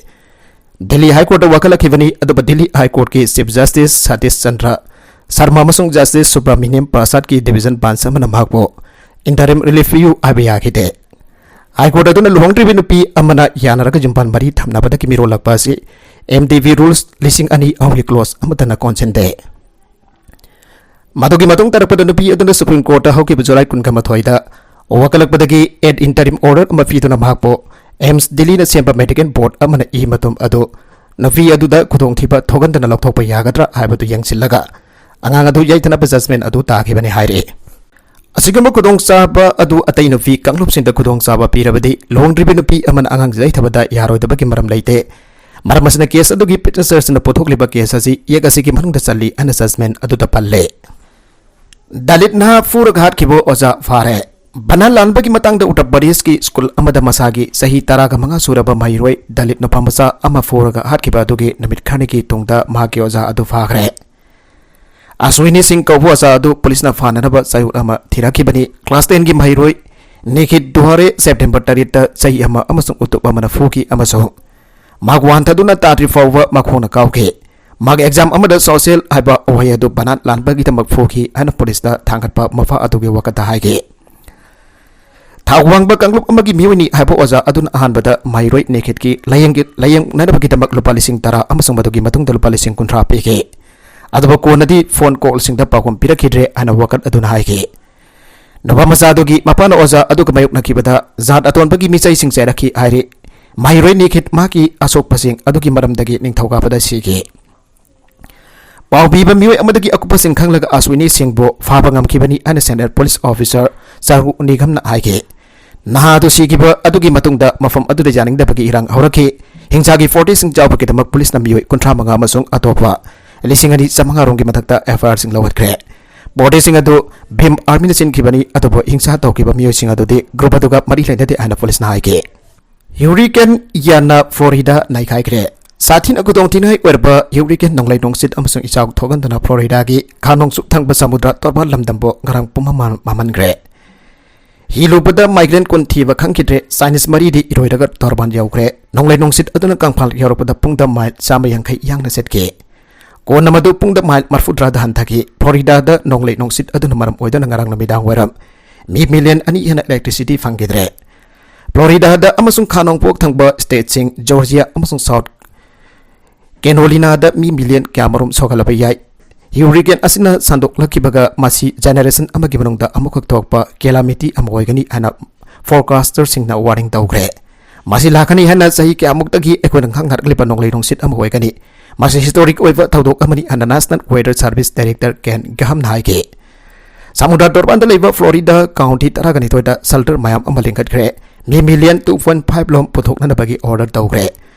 Delhi High Courtꯇ ꯋꯥꯀꯠꯂꯛꯈꯤꯕꯅꯤ꯫ ꯑꯗꯨꯕꯨ Delhi High Courtꯀꯤ Chief Justice Satish Chandra Sharma ꯑꯃꯁꯨꯡ Justice Subramaniam Prasadꯀꯤ division bench ꯑꯃꯅ ꯃꯍꯥꯛꯄꯨ Interim relief view ꯍꯥꯏꯕ ꯌꯥꯈꯤꯗꯦ꯫ High Court ꯑꯗꯨꯅ ꯂꯨꯍꯣꯡꯗ꯭ꯔꯤꯕꯤ ꯅꯨꯄꯤ ꯑꯃꯅ ꯌꯥꯅꯔꯒ ꯌꯨꯝꯕꯥꯟ ꯃꯔꯤ ꯊꯝꯅꯕꯗꯒꯤ ꯃꯤꯔꯣꯜꯂꯛꯄ ꯑꯁꯤ M D V rules ꯂꯤꯁꯤꯡ ꯑꯅꯤ ꯑꯍꯨꯝꯒꯤ clause ꯑꯃꯠꯇꯅ ꯀꯣꯟꯁꯤꯟꯗꯦ꯫ ꯃꯗꯨꯒꯤ ꯃꯇꯨꯡ ꯇꯥꯔꯛꯄꯗ ꯅꯨꯄꯤ ꯑꯗꯨꯅ Supreme Courtꯇ ꯍꯧꯈꯤꯕ July ꯀꯨꯟꯒ ꯃꯥꯊꯣꯏꯗ ꯋꯥꯀꯠꯂꯛꯄꯗꯒꯤ ad interim order ꯑꯃ ꯄꯤꯗꯨꯅ ꯃꯍꯥꯛꯄꯨ AIIMS ꯗꯤꯜꯂꯤꯅ ꯁꯦꯝꯕ medical board ꯑꯃꯅ ꯏ ꯃꯇꯨꯝ ꯑꯗꯨ ꯅꯨꯄꯤ ꯑꯗꯨꯗ ꯈꯨꯗꯣꯡꯊꯤꯕ ꯊꯣꯛꯍꯟꯗꯅ ꯂꯧꯊꯣꯛꯄ ꯌꯥꯒꯗ꯭ꯔꯥ ꯍꯥꯏꯕꯗꯨ ꯌꯦꯡꯁꯤꯜꯂꯒ ꯑꯉꯥꯡ ꯑꯗꯨ ꯌꯩꯊꯅꯕ judgment ꯑꯗꯨ ꯇꯥꯈꯤꯕꯅꯤ ꯍꯥꯏꯔꯤ꯫ ꯑꯁꯤꯒꯨꯝꯕ ꯈꯨꯗꯣꯡꯆꯥꯕ ꯑꯗꯨ ꯑꯇꯩ ꯅꯨꯄꯤ ꯀꯥꯡꯂꯨꯞꯁꯤꯡꯗ ꯈꯨꯗꯣꯡꯆꯥꯕ ꯄꯤꯔꯕꯗꯤ ꯂꯨꯍꯣꯡꯗ꯭ꯔꯤꯕꯤ ꯅꯨꯄꯤ ꯑꯃꯅ ꯑꯉꯥꯡ ꯌꯩꯊꯕꯗ ꯌꯥꯔꯣꯏꯗꯕꯒꯤ ꯃꯔꯝ ꯂꯩꯇꯦ꯫ ꯃꯔꯝ ꯑꯁꯤꯅ case ꯑꯗꯨꯒꯤ petitionersꯅ ꯄꯨꯊꯣꯛꯂꯤꯕ case ꯑꯁꯤ Act ꯑꯁꯤꯒꯤ ꯃꯅꯨꯡꯗ ꯆꯜꯂꯤ ꯍꯥꯏꯅ judgment ꯑꯗꯨꯗ ꯄꯜꯂꯦ꯫ ꯗꯂꯤꯠ ꯅꯍꯥ ꯐꯨꯔꯒ ꯍꯥꯠꯈꯤꯕ ꯑꯣꯖꯥ ꯐꯥꯔꯦ꯫ ꯕꯅꯥꯟ ꯂꯥꯟꯕꯒꯤ ꯃꯇꯥꯡꯗ ꯎꯠꯇꯔ ꯄ꯭ꯔꯗꯦꯁꯀꯤ ꯁ꯭ꯀꯨꯜ ꯑꯃꯗ ꯃꯁꯥꯒꯤ ꯆꯍꯤ ꯇꯔꯥꯒ ꯃꯉꯥ ꯁꯨꯔꯕ ꯃꯍꯩꯔꯣꯏ ꯗꯂꯤꯠ ꯅꯨꯄꯥ ꯃꯆꯥ ꯑꯃ ꯐꯨꯔꯒ ꯍꯥꯠꯈꯤꯕ ꯑꯗꯨꯒꯤ ꯅꯨꯃꯤꯠ ꯈꯔꯅꯤꯒꯤ ꯇꯨꯡꯗ ꯃꯍꯥꯛꯀꯤ ꯑꯣꯖꯥ ꯑꯗꯨ ꯐꯥꯈ꯭ꯔꯦ꯫ ꯑꯁ꯭ꯋꯤꯅꯤ ꯁꯤꯡ ꯀꯧꯕ ꯑꯣꯖꯥ ꯑꯗꯨ ꯄꯨꯂꯤꯁꯅ ꯐꯥꯅꯅꯕ ꯆꯌꯣꯜ ꯑꯃ ꯊꯤꯔꯛꯈꯤꯕꯅꯤ꯫ Class tenꯒꯤ ꯃꯍꯩꯔꯣꯏ ꯅꯤꯈꯤꯠ ꯗꯨꯍꯥꯔꯦ September ꯇꯔꯦꯠꯇ ꯆꯩ ꯑꯃ ꯑꯃꯁꯨꯡ ꯎꯇꯨꯞ ꯑꯃꯅ ꯐꯨꯈꯤ ꯑꯃꯁꯨꯡ ꯃꯍꯥꯛ ꯋꯥꯟꯊꯗꯨꯅ ꯇꯥꯗ꯭ꯔꯤ ꯐꯥꯎꯕ ꯃꯈꯣꯡꯅ ꯀꯥꯎꯈꯤ꯫ ꯃꯍꯥꯛ exam ꯑꯃꯗ social ꯍꯥꯏꯕ ꯋꯥꯍꯩ ꯑꯗꯨ ꯕꯅꯥꯟ ꯂꯥꯟꯕꯒꯤꯗꯃꯛ ꯐꯨꯈꯤ ꯍꯥꯏꯅ ꯄꯨꯂꯤꯁꯇ ꯊꯥꯡꯒꯠꯄ ꯃꯐꯝ ꯑꯗꯨꯒꯤ ꯋꯥꯀꯠꯇ ꯍꯥꯏꯈꯤ꯫ ꯊꯥꯛ ꯋꯥꯡꯕ ꯀꯥꯡꯂꯨꯞ ꯑꯃꯒꯤ ꯃꯤꯑꯣꯏꯅꯤ ꯍꯥꯏꯕ ꯑꯣꯖꯥ ꯑꯗꯨꯅ ꯑꯍꯥꯟꯕꯗ ꯃꯍꯩꯔꯣꯏ ꯅꯤꯈꯤꯠꯀꯤ ꯂꯥꯌꯦꯡꯒꯤ-, ꯂꯥꯌꯦꯡꯅꯅꯕꯒꯤꯗꯃꯛ ꯂꯨꯄꯥ ꯂꯤꯁꯤꯡ ꯇꯔꯥ ꯑꯃꯁꯨꯡ ꯃꯗꯨꯒꯤ ꯃꯇꯨꯡꯗ ꯂꯨꯄꯥ ꯂꯤꯁꯤꯡ ꯀꯨꯟꯊ꯭ꯔꯥ ꯄꯤꯈꯤ꯫ ꯑꯗꯨꯕꯨ ꯀꯣꯟꯅꯗꯤ phone callꯁꯤꯡꯗ ꯄꯥꯎꯈꯨꯝ ꯄꯤꯔꯛꯈꯤꯗ꯭ꯔꯦ ꯍꯥꯏꯅ ꯋꯥꯀꯠ ꯑꯗꯨꯅ ꯍꯥꯏꯈꯤ꯫ ꯅꯨꯄꯥ ꯃꯆꯥ ꯑꯗꯨꯒꯤ ꯃꯄꯥꯅ ꯑꯣꯖꯥ ꯑꯗꯨꯒ ꯃꯥꯌꯣꯛꯅꯈꯤꯕꯗ ꯖꯥꯠ ꯑꯇꯣꯟꯕꯒꯤ ꯃꯤꯆꯩꯁꯤꯡ ꯆꯩꯔꯛꯈꯤ ꯍꯥꯏꯔꯤ꯫ ꯃꯍꯩꯔꯣꯏ ꯅꯤꯈꯤꯠ ꯃꯍꯥꯛꯀꯤ ꯑꯁꯣꯛꯄꯁꯤꯡ ꯑꯗꯨꯒꯤ ꯃꯔꯝꯗꯒꯤ ꯅꯤꯡꯊꯧꯀꯥꯕꯗ ꯁꯤꯈꯤ꯫ ꯄꯥꯎ ꯄꯤꯕ ꯃꯤꯑꯣꯏ ꯑꯃꯗꯒꯤ ꯑꯀꯨꯞꯄꯁꯤꯡ ꯈꯪꯂꯒ ꯑꯁ꯭ꯋꯤꯅꯤ ꯁꯤꯡꯕꯨ ꯐꯥꯕ ꯉꯝꯈꯤꯕꯅꯤ ꯍꯥꯏꯅ Central Police Officer ꯆꯔꯨ ꯅꯤꯒꯝꯅ ꯍꯥꯏꯈꯤ꯫ ꯅꯍꯥ ꯑꯗꯨ ꯁꯤꯈꯤꯕ ꯑꯗꯨꯒꯤ ꯃꯇꯨꯡꯗ ꯃꯐꯝ ꯑꯗꯨꯗ ꯌꯥꯅꯤꯡꯗꯕꯒꯤ ꯏꯔꯥꯡ ꯍꯧꯔꯛꯈꯤ꯫ ꯍꯤꯡꯁꯥꯒꯤ fortyꯁꯤꯡ ꯆꯥꯎꯕꯒꯤꯗꯃꯛ ꯄꯨꯂꯤꯁꯅ ꯃꯤꯑꯣꯏ ꯀꯨꯟꯊ꯭ꯔꯥ ꯃꯉꯥ ꯑꯃꯁꯨꯡ ꯑꯇꯣꯞꯄ ꯂꯤꯁꯤꯡ ꯑꯅꯤ ꯆꯥꯃꯉꯥ ꯔꯣꯝꯒꯤ ꯃꯊꯛꯇ FIRꯁꯤꯡ ꯂꯧꯈꯠꯈ꯭ꯔꯦ꯫ Fortyꯁꯤꯡ ꯑꯗꯨ ꯚꯤꯝ Armyꯅ ꯆꯦꯟꯈꯤꯕꯅꯤ, ꯑꯗꯨꯕꯨ ꯍꯤꯡꯁꯥ ꯇꯧꯈꯤꯕ ꯃꯤꯑꯣꯏꯁꯤꯡ ꯑꯗꯨꯗꯤ group ꯑꯗꯨꯒ ꯃꯔꯤ ꯂꯩꯅꯗꯦ ꯍꯥꯏꯅ ꯄꯨꯂꯤꯁꯅ ꯍꯥꯏꯈꯤ꯫ Hurricane Ianꯅ Florida ꯅꯩꯈꯥꯏꯈ꯭ꯔꯦ꯫ ꯁꯥꯊꯤꯅ ꯈꯨꯗꯣꯡꯊꯤꯅꯤꯡꯉꯥꯏ ꯑꯣꯏꯔꯕ hurricane ꯅꯣꯡꯂꯩ ꯅꯨꯡꯁꯤꯠ ꯑꯃꯁꯨꯡ ꯏꯆꯥꯎ ꯊꯣꯛꯍꯟꯗꯨꯅ Floridaꯒꯤ ꯈꯥ ꯅꯣꯡꯆꯨꯞ ꯊꯪꯕ ꯁꯃꯨꯗ꯭ꯔ ꯇꯣꯔꯕꯥꯟ ꯂꯝꯗꯝꯕꯨ ꯉꯔꯥꯡ ꯄꯨꯝꯃꯝ ꯃꯝꯍꯟꯈ꯭ꯔꯦ꯫ ꯍꯤ ꯂꯨꯕꯗ migrant ꯀꯨꯟ ꯊꯤꯕ ꯈꯪꯈꯤꯗ꯭ꯔꯦ꯫ Chinese ꯃꯔꯤꯗꯤ ꯏꯔꯣꯏꯔꯒ ꯇꯣꯔꯕꯥꯟ ꯌꯧꯈ꯭ꯔꯦ꯫ ꯅꯣꯡꯂꯩ ꯅꯨꯡꯁꯤꯠ ꯑꯗꯨꯅ ꯀꯪꯐꯥꯜ ꯌꯧꯔꯛꯄꯗ ꯄꯨꯡꯗ mile ꯆꯥꯝꯃ ꯌꯥꯡꯈꯩ ꯌꯥꯡꯅ ꯆꯠꯈꯤ꯫ ꯀꯣꯟꯅ ꯃꯗꯨ ꯄꯨꯡꯗ mile ꯃꯔꯐꯨꯇꯔꯥꯗ ꯍꯟꯊꯈꯤ꯫ Floridaꯗ ꯅꯣꯡꯂꯩ ꯅꯨꯡꯁꯤꯠ ꯑꯗꯨꯅ ꯃꯔꯝ ꯑꯣꯏꯗꯨꯅ ꯉꯔꯥꯡ ꯅꯨꯃꯤꯗꯥꯡ ꯋꯥꯏꯔꯝ ꯃꯤ ꯃꯤꯂꯤꯌꯟ ꯑꯅꯤ ꯍꯦꯟꯅ electricity ꯐꯪꯈꯤꯗ꯭ꯔꯦ꯫ ꯐ꯭ꯂꯣꯔꯤꯗꯥꯗ ꯑꯃꯁꯨꯡ ꯈꯥ ꯅꯣꯡꯄꯣꯛ ꯊꯪꯕ ꯁ꯭ꯇꯦꯠꯁꯤꯡ ꯖꯣꯔꯖꯤꯌꯥ ꯑꯃꯁꯨꯡ ꯁꯥꯎꯠ ꯀꯦꯅꯣꯂꯤꯅꯥꯗ ꯃꯤ ꯃꯤꯂꯤꯌꯟ ꯀꯌꯥꯃꯔꯨꯝ ꯁꯣꯛꯍꯜꯂꯕ ꯌꯥꯏ꯫ ꯍꯨꯔꯤꯀꯦꯟ ꯑꯁꯤꯅ ꯁꯟꯗꯣꯛꯂꯛꯈꯤꯕꯒ ꯃꯁꯤ ꯖꯦꯅꯦꯔꯦꯁꯟ ꯑꯃꯒꯤ ꯃꯅꯨꯡꯗ ꯑꯃꯨꯛꯈꯛ ꯊꯣꯛꯄ ꯀꯦꯂꯥꯃꯤꯇꯤ ꯑꯃ ꯑꯣꯏꯒꯅꯤ ꯍꯥꯏꯅ ꯐꯣꯔꯀꯥꯁꯇꯔꯁꯤꯡꯅ ꯋꯥꯔꯅꯤꯡ ꯇꯧꯈ꯭ꯔꯦ꯫ ꯃꯁꯤ ꯂꯥꯛꯀꯅꯤ ꯍꯥꯏꯅ ꯆꯍꯤ ꯀꯌꯥꯃꯨꯛꯇꯒꯤ ꯑꯩꯈꯣꯏꯅ ꯈꯪꯅꯔꯛꯂꯤꯕ ꯅꯣꯡꯂꯩ ꯅꯨꯡꯁꯤꯠ ꯑꯃ ꯑꯣꯏꯒꯅꯤ꯫ ꯃꯁꯤ ꯍꯤꯁꯇꯣꯔꯤꯛ ꯑꯣꯏꯕ ꯊꯧꯗꯣꯛ ꯑꯃꯅꯤ ꯍꯥꯏꯅ ꯅꯦꯁꯅꯦꯜ ꯋꯦꯗꯔ ꯁꯔꯚꯤꯁ ꯗꯥꯏꯔꯦꯛꯇꯔ ꯀꯦꯟ ꯒꯍꯝꯅ ꯍꯥꯏꯈꯤ꯫ ꯁꯃꯨꯗ꯭ꯔ ꯇꯣꯔꯕꯥꯟꯗ ꯂꯩꯕ ꯐ꯭ꯂꯣꯔꯤꯗꯥ ꯀꯥꯎꯟꯇꯤ ꯇꯔꯥꯒ ꯅꯤꯊꯣꯏꯗ ꯁꯦꯜꯇꯔ ꯃꯌꯥꯝ ꯑꯃ ꯂꯤꯡꯈꯠꯈ꯭ꯔꯦ꯫ ꯃꯤ ꯃꯤꯂꯤꯌꯟ ꯇꯨ ꯄꯣꯏꯟ ꯐꯥꯏꯚ ꯂꯣꯝ ꯄꯨꯊꯣꯛꯅꯅꯕꯒꯤ ꯑꯣꯔꯗꯔ ꯇꯧꯈ꯭ꯔꯦ꯫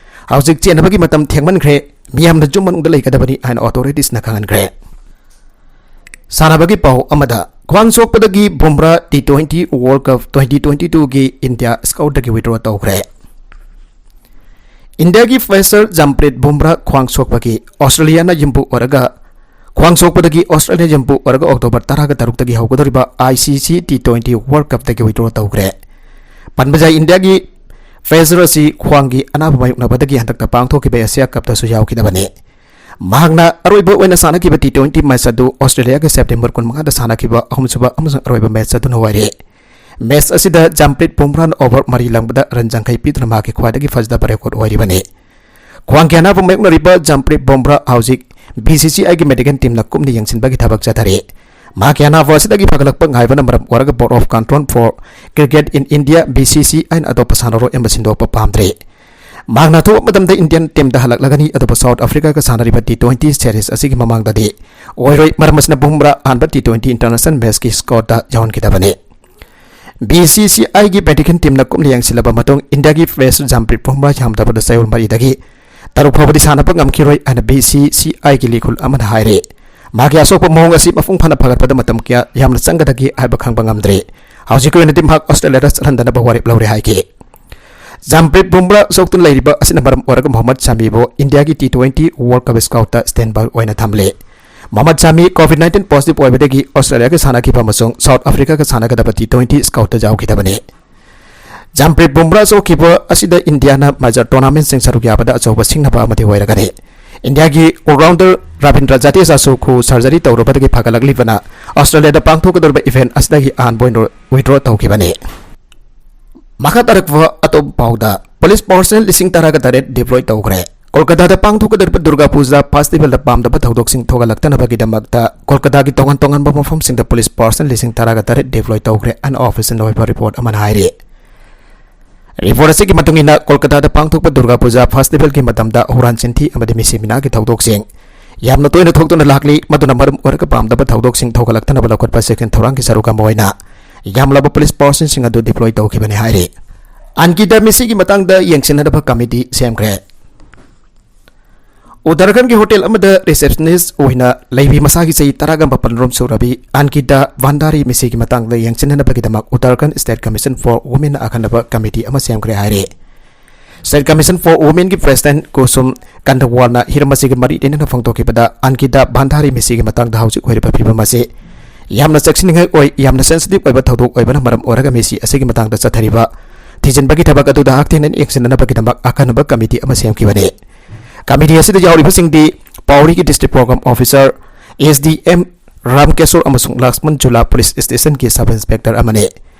ꯍꯧꯖꯤꯛ ꯆꯦꯟꯅꯕꯒꯤ ꯃꯇꯝ ꯊꯦꯡꯃꯟꯈ꯭ꯔꯦ꯫ ꯃꯤꯌꯥꯝꯅ ꯌꯨꯝ ꯃꯅꯨꯡꯗ ꯂꯩꯒꯗꯕꯅꯤ ꯍꯥꯏꯅ ꯑꯣꯊꯣꯔꯤꯇꯤꯁꯅ ꯈꯪꯍꯟꯈ꯭ꯔꯦ꯫ ꯁꯥꯟꯅꯕꯒꯤ ꯄꯥꯎ ꯑꯃꯗ, ꯈ꯭ꯋꯥꯡ ꯁꯣꯛꯄꯗꯒꯤ Bumrah T twenty World Cup twenty twenty-twoꯒꯤ ꯏꯟꯗꯤꯌꯥ ꯁ꯭ꯀ꯭ꯋꯥꯗꯇꯒꯤ withdraw ꯇꯧꯈ꯭ꯔꯦ꯫ ꯏꯟꯗꯤꯌꯥꯒꯤ ꯄꯦꯁꯔ ꯖꯝꯄ꯭ꯔꯤꯠ ꯕꯨꯝꯔꯥ ꯈ꯭ꯋꯥꯡ ꯁꯣꯛꯄꯒꯤ ꯑꯣꯁꯇ꯭ꯔꯦꯂꯤꯌꯥꯅ ꯌꯨꯝꯕꯨ ꯑꯣꯏꯔꯒ, ꯈ꯭ꯋꯥꯡ ꯁꯣꯛꯄꯗꯒꯤ ꯑꯣꯁꯇ꯭ꯔꯦꯂꯤꯌꯥ ꯌꯨꯝꯕꯨ ꯑꯣꯏꯔꯒ ꯑꯣꯛꯇꯣꯕꯔ ꯇꯔꯥꯒ ꯇꯔꯨꯛꯇꯒꯤ ꯍꯧꯒꯗꯧꯔꯤꯕ I C C T twenty World Cupꯇꯒꯤ withdraw ꯇꯧꯈ꯭ꯔꯦ꯫ ꯄꯟꯕꯖꯥꯏ ꯏꯟꯗꯤꯌꯥꯒꯤ ꯄꯦꯁꯔ ꯑꯁꯤ ꯈ꯭ꯋꯥꯡꯒꯤ ꯑꯅꯥꯕ ꯃꯥꯌꯣꯛꯅꯕꯗꯒꯤ ꯍꯟꯗꯛꯇ ꯄꯥꯡꯊꯣꯛꯈꯤꯕ ꯑꯦꯁꯤꯌꯥ ꯀꯞꯇꯁꯨ ꯌꯥꯎꯈꯤꯗꯕꯅꯤ꯫ ꯃꯍꯥꯛꯅ ꯑꯔꯣꯏꯕ ꯑꯣꯏꯅ ꯁꯥꯟꯅꯈꯤꯕ T twenty ꯃꯦꯆ ꯑꯗꯨ ꯑꯣꯁꯇ꯭ꯔꯦꯂꯤꯌꯥꯒ ꯁꯦꯞꯇꯦꯝꯕꯔ ꯀꯨꯟꯃꯉꯥꯗ ꯁꯥꯟꯅꯈꯤꯕ ꯑꯍꯨꯝꯁꯨꯕ ꯑꯃꯁꯨꯡ ꯑꯔꯣꯏꯕ ꯃꯦꯆ ꯑꯗꯨꯅ ꯑꯣꯏꯔꯦ꯫ ꯃꯦꯆ ꯑꯁꯤꯗ ꯖꯝꯄ꯭ꯔꯤꯠ ꯕꯨꯝꯔꯥꯅ ꯑꯣꯚꯔ ꯃꯔꯤ ꯂꯪꯕꯗ ꯔꯟ ꯌꯥꯡꯈꯩ ꯄꯤꯗꯨꯅ ꯃꯍꯥꯛꯀꯤ ꯈ꯭ꯋꯥꯏꯗꯒꯤ ꯐꯖꯗꯕ ꯔꯦꯀꯣꯔꯗ ꯑꯣꯏꯔꯤꯕꯅꯤ꯫ ꯈ꯭ꯋꯥꯡꯒꯤ ꯑꯅꯥꯕ ꯃꯥꯌꯣꯛꯅꯔꯤꯕ ꯖꯝꯄ꯭ꯔꯤꯠ ꯕꯨꯝꯔꯥ ꯍꯧꯖꯤꯛ B C C I ꯒꯤ ꯃꯦꯗꯤꯀꯦꯜ ꯇꯤꯝꯅ ꯀꯨꯞꯅ ꯌꯦꯡꯁꯤꯟꯕꯒꯤ ꯊꯕꯛ ꯆꯠꯊꯔꯤ꯫ ꯃꯍꯥꯛꯀꯤ ꯑꯅꯥꯕ ꯑꯁꯤꯗꯒꯤ ꯐꯒꯠꯂꯛꯄ ꯉꯥꯏꯕꯅ ꯃꯔꯝ ꯑꯣꯏꯔꯒ Board of Control for Cricket in India, B C C I ꯅ ꯑꯇꯣꯞꯄ ꯁꯥꯟꯅꯔꯣꯏ ꯑꯃ ꯁꯤꯟꯗꯣꯛꯄ ꯄꯥꯝꯗ꯭ꯔꯤ꯫ ꯃꯍꯥꯛꯅ ꯑꯊꯨꯕ ꯃꯇꯝꯗ ꯏꯟꯗꯤꯌꯟ ꯇꯤꯝꯗ ꯍꯜꯂꯛꯂꯒꯅꯤ, ꯑꯗꯨꯕꯨ ꯁꯥꯎꯠ ꯑꯐ꯭ꯔꯤꯀꯥꯒ ꯁꯥꯟꯅꯔꯤꯕ T twenty series ꯑꯁꯤꯒꯤ ꯃꯃꯥꯡꯗꯗꯤ ꯑꯣꯏꯔꯣꯏ, ꯃꯔꯝ ꯑꯁꯤꯅ ꯕꯨꯝꯔꯥ ꯑꯍꯥꯟꯕ T twenty international ꯃꯦꯆꯀꯤ ꯁ꯭ꯀ꯭ꯋꯥꯗꯇ ꯌꯥꯎꯍꯟꯈꯤꯗꯕꯅꯤ꯫ B C C I ꯒꯤ ꯃꯦꯗꯤꯀꯦꯜ ꯇꯤꯝꯅ ꯀꯨꯞꯅ ꯌꯦꯡꯁꯤꯜꯂꯕ ꯃꯇꯨꯡ ꯏꯟꯗꯤꯌꯥꯒꯤ ꯄꯦꯁꯔ ꯖꯝꯄ꯭ꯔꯤꯠ ꯕꯨꯝꯔꯥ ꯌꯥꯝꯗꯕꯗ ꯆꯌꯣꯜ ꯃꯔꯤꯗꯒꯤ ꯇꯔꯨꯛ ꯐꯥꯎꯕꯗꯤ ꯁꯥꯟꯅꯕ ꯉꯝꯈꯤꯔꯣꯏ ꯍꯥꯏꯅ B C C I ꯒꯤ ꯂꯤꯈꯨꯜ ꯑꯃꯅ ꯍꯥꯏꯔꯤ꯫ ꯃꯍꯥꯛꯀꯤ ꯑꯁꯣꯛꯄ ꯃꯑꯣꯡ ꯑꯁꯤ ꯃꯄꯨꯡ ꯐꯥꯅ ꯐꯒꯠꯄꯗ ꯃꯇꯝ ꯀꯌꯥ ꯌꯥꯝꯅ ꯆꯪꯒꯗꯒꯦ ꯍꯥꯏꯕ ꯈꯪꯕ ꯉꯝꯗ꯭ꯔꯤ꯫ ꯍꯧꯖꯤꯛꯀꯤ ꯑꯣꯏꯅꯗꯤ ꯃꯍꯥꯛ ꯑꯣꯁꯇ꯭ꯔꯦꯂꯤꯌꯥꯗ ꯆꯠꯍꯟꯗꯅꯕ ꯋꯥꯔꯦꯞ ꯂꯧꯔꯦ ꯍꯥꯏꯈꯤ꯫ ꯖꯝꯄ꯭ꯔꯤꯠ ꯕꯨꯝꯔꯥ ꯁꯣꯛꯇꯨꯅ ꯂꯩꯔꯤꯕ ꯑꯁꯤꯅ ꯃꯔꯝ ꯑꯣꯏꯔꯒ ꯃꯣꯍꯝꯃꯗ ꯁꯥꯃꯤꯕꯨ ꯏꯟꯗꯤꯌꯥꯒꯤ T twenty World Cup ꯁ꯭ꯀ꯭ꯋꯥꯗꯇ ꯁ꯭ꯇꯦꯟ ꯕꯥꯏ ꯑꯣꯏꯅ ꯊꯝꯂꯦ꯫ ꯃꯣꯍꯝꯃꯗ ꯁꯥꯃꯤ COVID nineteen positive ꯑꯣꯏꯕꯗꯒꯤ ꯑꯣꯁꯇ꯭ꯔꯦꯂꯤꯌꯥꯒ ꯁꯥꯟꯅꯈꯤꯕ ꯑꯃꯁꯨꯡ ꯁꯥꯎꯠ ꯑꯐ꯭ꯔꯤꯀꯥꯒ ꯁꯥꯟꯅꯒꯗꯕ T twenty ꯁ꯭ꯀ꯭ꯋꯥꯗꯇ ꯌꯥꯎꯈꯤꯗꯕꯅꯤ꯫ ꯖꯝꯄ꯭ꯔꯤꯠ ꯕꯨꯝꯔꯥ ꯁꯣꯛꯈꯤꯕ ꯑꯁꯤꯗ ꯏꯟꯗꯤꯌꯥꯅ ꯃꯦꯖꯔ ꯇꯣꯔꯅꯥꯃꯦꯟꯁꯤꯡ ꯁꯔꯨꯛ ꯌꯥꯕꯗ ꯑꯆꯧꯕ ꯁꯤꯡꯅꯕ ꯑꯃꯗꯤ ꯑꯣꯏꯔꯒꯅꯤ꯫ ꯏꯟꯗꯤꯌꯥꯒꯤ ꯑꯣꯜꯔꯥꯎꯟꯗꯔ ꯔꯕꯤꯟꯗ꯭ꯔ ꯖꯗꯦꯖꯥꯁꯨ ꯈꯨꯎ ꯁꯔꯖꯔꯤ ꯇꯧꯔꯨꯕꯗꯒꯤ ꯐꯒꯠꯂꯛꯂꯤꯕꯅ ꯑꯣꯁꯇ꯭ꯔꯦꯂꯤꯌꯥꯗ ꯄꯥꯡꯊꯣꯛꯀꯗꯧꯔꯤꯕ ꯏꯚꯦꯟꯠ ꯑꯁꯤꯗꯒꯤ ꯑꯍꯥꯟꯕ ꯑꯣꯏꯅ withdraw ꯇꯧꯈꯤꯕꯅꯤ꯫ ꯃꯈꯥ ꯇꯥꯔꯛꯄ ꯑꯇꯣꯞꯄ ꯄꯥꯎꯗ, ꯄꯨꯂꯤꯁ ꯄꯥꯔꯁꯅꯦꯜ ꯂꯤꯁꯤꯡ ꯇꯔꯥꯒ ꯇꯔꯦꯠ deploy ꯇꯧꯈ꯭ꯔꯦ꯫ ꯀꯣꯜꯀꯇꯥꯗ ꯄꯥꯡꯊꯣꯛꯀꯗꯧꯔꯤꯕ ꯗꯨꯔꯒꯥ ꯄꯨꯖꯥ ꯐꯦꯁꯇꯤꯚꯦꯜꯗ ꯄꯥꯝꯗꯕ ꯊꯧꯗꯣꯛꯁꯤꯡ ꯊꯣꯛꯍꯜꯂꯛꯇꯅꯕꯒꯤꯗꯃꯛꯇ ꯀꯣꯜꯀꯇꯥꯒꯤ ꯇꯣꯉꯥꯟ ꯇꯣꯉꯥꯟꯕ ꯃꯐꯝꯁꯤꯡꯗ ꯄꯨꯂꯤꯁ ꯄꯥꯔꯁꯅꯦꯜ ꯂꯤꯁꯤꯡ ꯇꯔꯥꯒ ꯇꯔꯦꯠ deploy ꯇꯧꯈ꯭ꯔꯦ, unofficial ꯑꯣꯏꯕ ꯔꯤꯄꯣꯔꯠ ꯑꯃꯅ ꯍꯥꯏꯔꯤ꯫ ꯔꯤꯄꯣꯔꯠ ꯑꯁꯤꯒꯤ ꯃꯇꯨꯡ ꯏꯟꯅ, ꯀꯣꯜꯀꯇꯥꯗ ꯄꯥꯡꯊꯣꯛꯄ ꯗꯨꯔꯒꯥ ꯄꯨꯖꯥ ꯐꯦꯁꯇꯤꯚꯦꯜꯒꯤ ꯃꯇꯝꯗ ꯍꯨꯔꯥꯟ ꯆꯤꯟꯊꯤ ꯑꯃꯗꯤ ꯃꯤꯁꯤ ꯃꯤꯅꯥꯒꯤ ꯊꯧꯗꯣꯛꯁꯤꯡ ꯌꯥꯝꯅ ꯇꯣꯏꯅ ꯊꯣꯛꯇꯨꯅ ꯂꯥꯛꯂꯤ꯫ ꯃꯗꯨꯅ ꯃꯔꯝ ꯑꯣꯏꯔꯒ ꯄꯥꯝꯗꯕ ꯊꯧꯗꯣꯛꯁꯤꯡ ꯊꯣꯛꯍꯜꯂꯛꯇꯅꯕ ꯂꯧꯈꯠꯄ ꯆꯦꯛꯁꯤꯟ ꯊꯧꯔꯥꯡꯒꯤ ꯁꯔꯨꯛ ꯑꯃ ꯑꯣꯏꯅ ꯌꯥꯝꯂꯕ ꯄꯨꯂꯤꯁ ꯄꯥꯔꯁꯟꯁꯤꯡ ꯑꯗꯨ deploy ꯇꯧꯈꯤꯕꯅꯤ ꯍꯥꯏꯔꯤ꯫ ꯑꯟꯀꯤꯇꯥ ꯃꯤꯁꯤꯒꯤ ꯃꯇꯥꯡꯗ ꯌꯦꯡꯁꯤꯟꯅꯅꯕ ꯀꯃꯤꯇꯤ ꯁꯦꯝꯈ꯭ꯔꯦ꯫ ꯎꯠꯇꯔꯈꯟꯒꯤ ꯍꯣꯇꯦꯜ ꯑꯃꯗ receptionist ꯑꯣꯏꯅ ꯂꯩꯕꯤ ꯃꯁꯥꯒꯤ ꯆꯍꯤ ꯇꯔꯥꯒ ꯃꯥꯄꯜ ꯔꯣꯝ ꯁꯨꯔꯕꯤ ꯑꯟꯀꯤꯇꯥ ꯚꯥꯟꯗꯥꯔꯤ ꯃꯤꯁꯤꯒꯤ ꯃꯇꯥꯡꯗ ꯌꯦꯡꯁꯤꯟꯅꯅꯕꯒꯤꯗꯃꯛ Uttarakhand State Commission for Women ꯑꯈꯟꯅꯕ ꯀꯃꯤꯇꯤ ꯑꯃ ꯁꯦꯝꯈ꯭ꯔꯦ ꯍꯥꯏꯔꯤ꯫ State Commission for Womenꯒꯤ President ꯀꯨꯁꯨꯝ ꯀꯟꯗꯋꯥꯜꯅ ꯍꯤꯔꯝ ꯑꯁꯤꯒ ꯃꯔꯤ ꯂꯩꯅꯅ ꯐꯣꯡꯗꯣꯛꯈꯤꯕꯗ, ꯑꯟꯀꯤꯇꯥ ꯚꯥꯟꯗꯥꯔꯤ ꯃꯤꯁꯤꯒꯤ ꯃꯇꯥꯡꯗ ꯍꯧꯖꯤꯛ ꯑꯣꯏꯔꯤꯕ ꯐꯤꯕꯝ ꯑꯁꯤ ꯌꯥꯝꯅ ꯆꯦꯛꯁꯤꯟꯅꯤꯡꯉꯥꯏ ꯑꯣꯏ, ꯌꯥꯝꯅ sensitive ꯑꯣꯏꯕ ꯊꯧꯗꯣꯛ ꯑꯣꯏꯕꯅ ꯃꯔꯝ ꯑꯣꯏꯔꯒ ꯃꯤꯁꯤ ꯑꯁꯤꯒꯤ ꯃꯇꯥꯡꯗ ꯆꯠꯊꯔꯤꯕ ꯊꯤꯖꯤꯟꯕꯒꯤ ꯊꯕꯛ ꯑꯗꯨꯗ ꯍꯛꯊꯦꯡꯅꯅ ꯌꯦꯡꯁꯤꯟꯅꯅꯕꯒꯤꯗꯃꯛ ꯑꯈꯟꯅꯕ ꯀꯃꯤꯇꯤ ꯑꯃ ꯁꯦꯝꯈꯤꯕꯅꯤ꯫ ꯀꯃꯤꯇꯤ ꯑꯁꯤꯗ ꯌꯥꯎꯔꯤꯕꯁꯤꯡꯗꯤ ꯄꯥꯎꯔꯤꯒꯤ District Program Officer, S D M, ꯔꯥꯝꯀꯦꯁꯣꯔ ꯑꯃꯁꯨꯡ ꯂꯛꯁꯃꯟ ꯖꯨꯂꯥ ꯄꯨꯂꯤꯁ ꯁ꯭ꯇꯦꯁꯟꯒꯤ ꯁꯕ ꯏꯟꯁꯄꯦꯛꯇꯔ ꯑꯃꯅꯤ꯫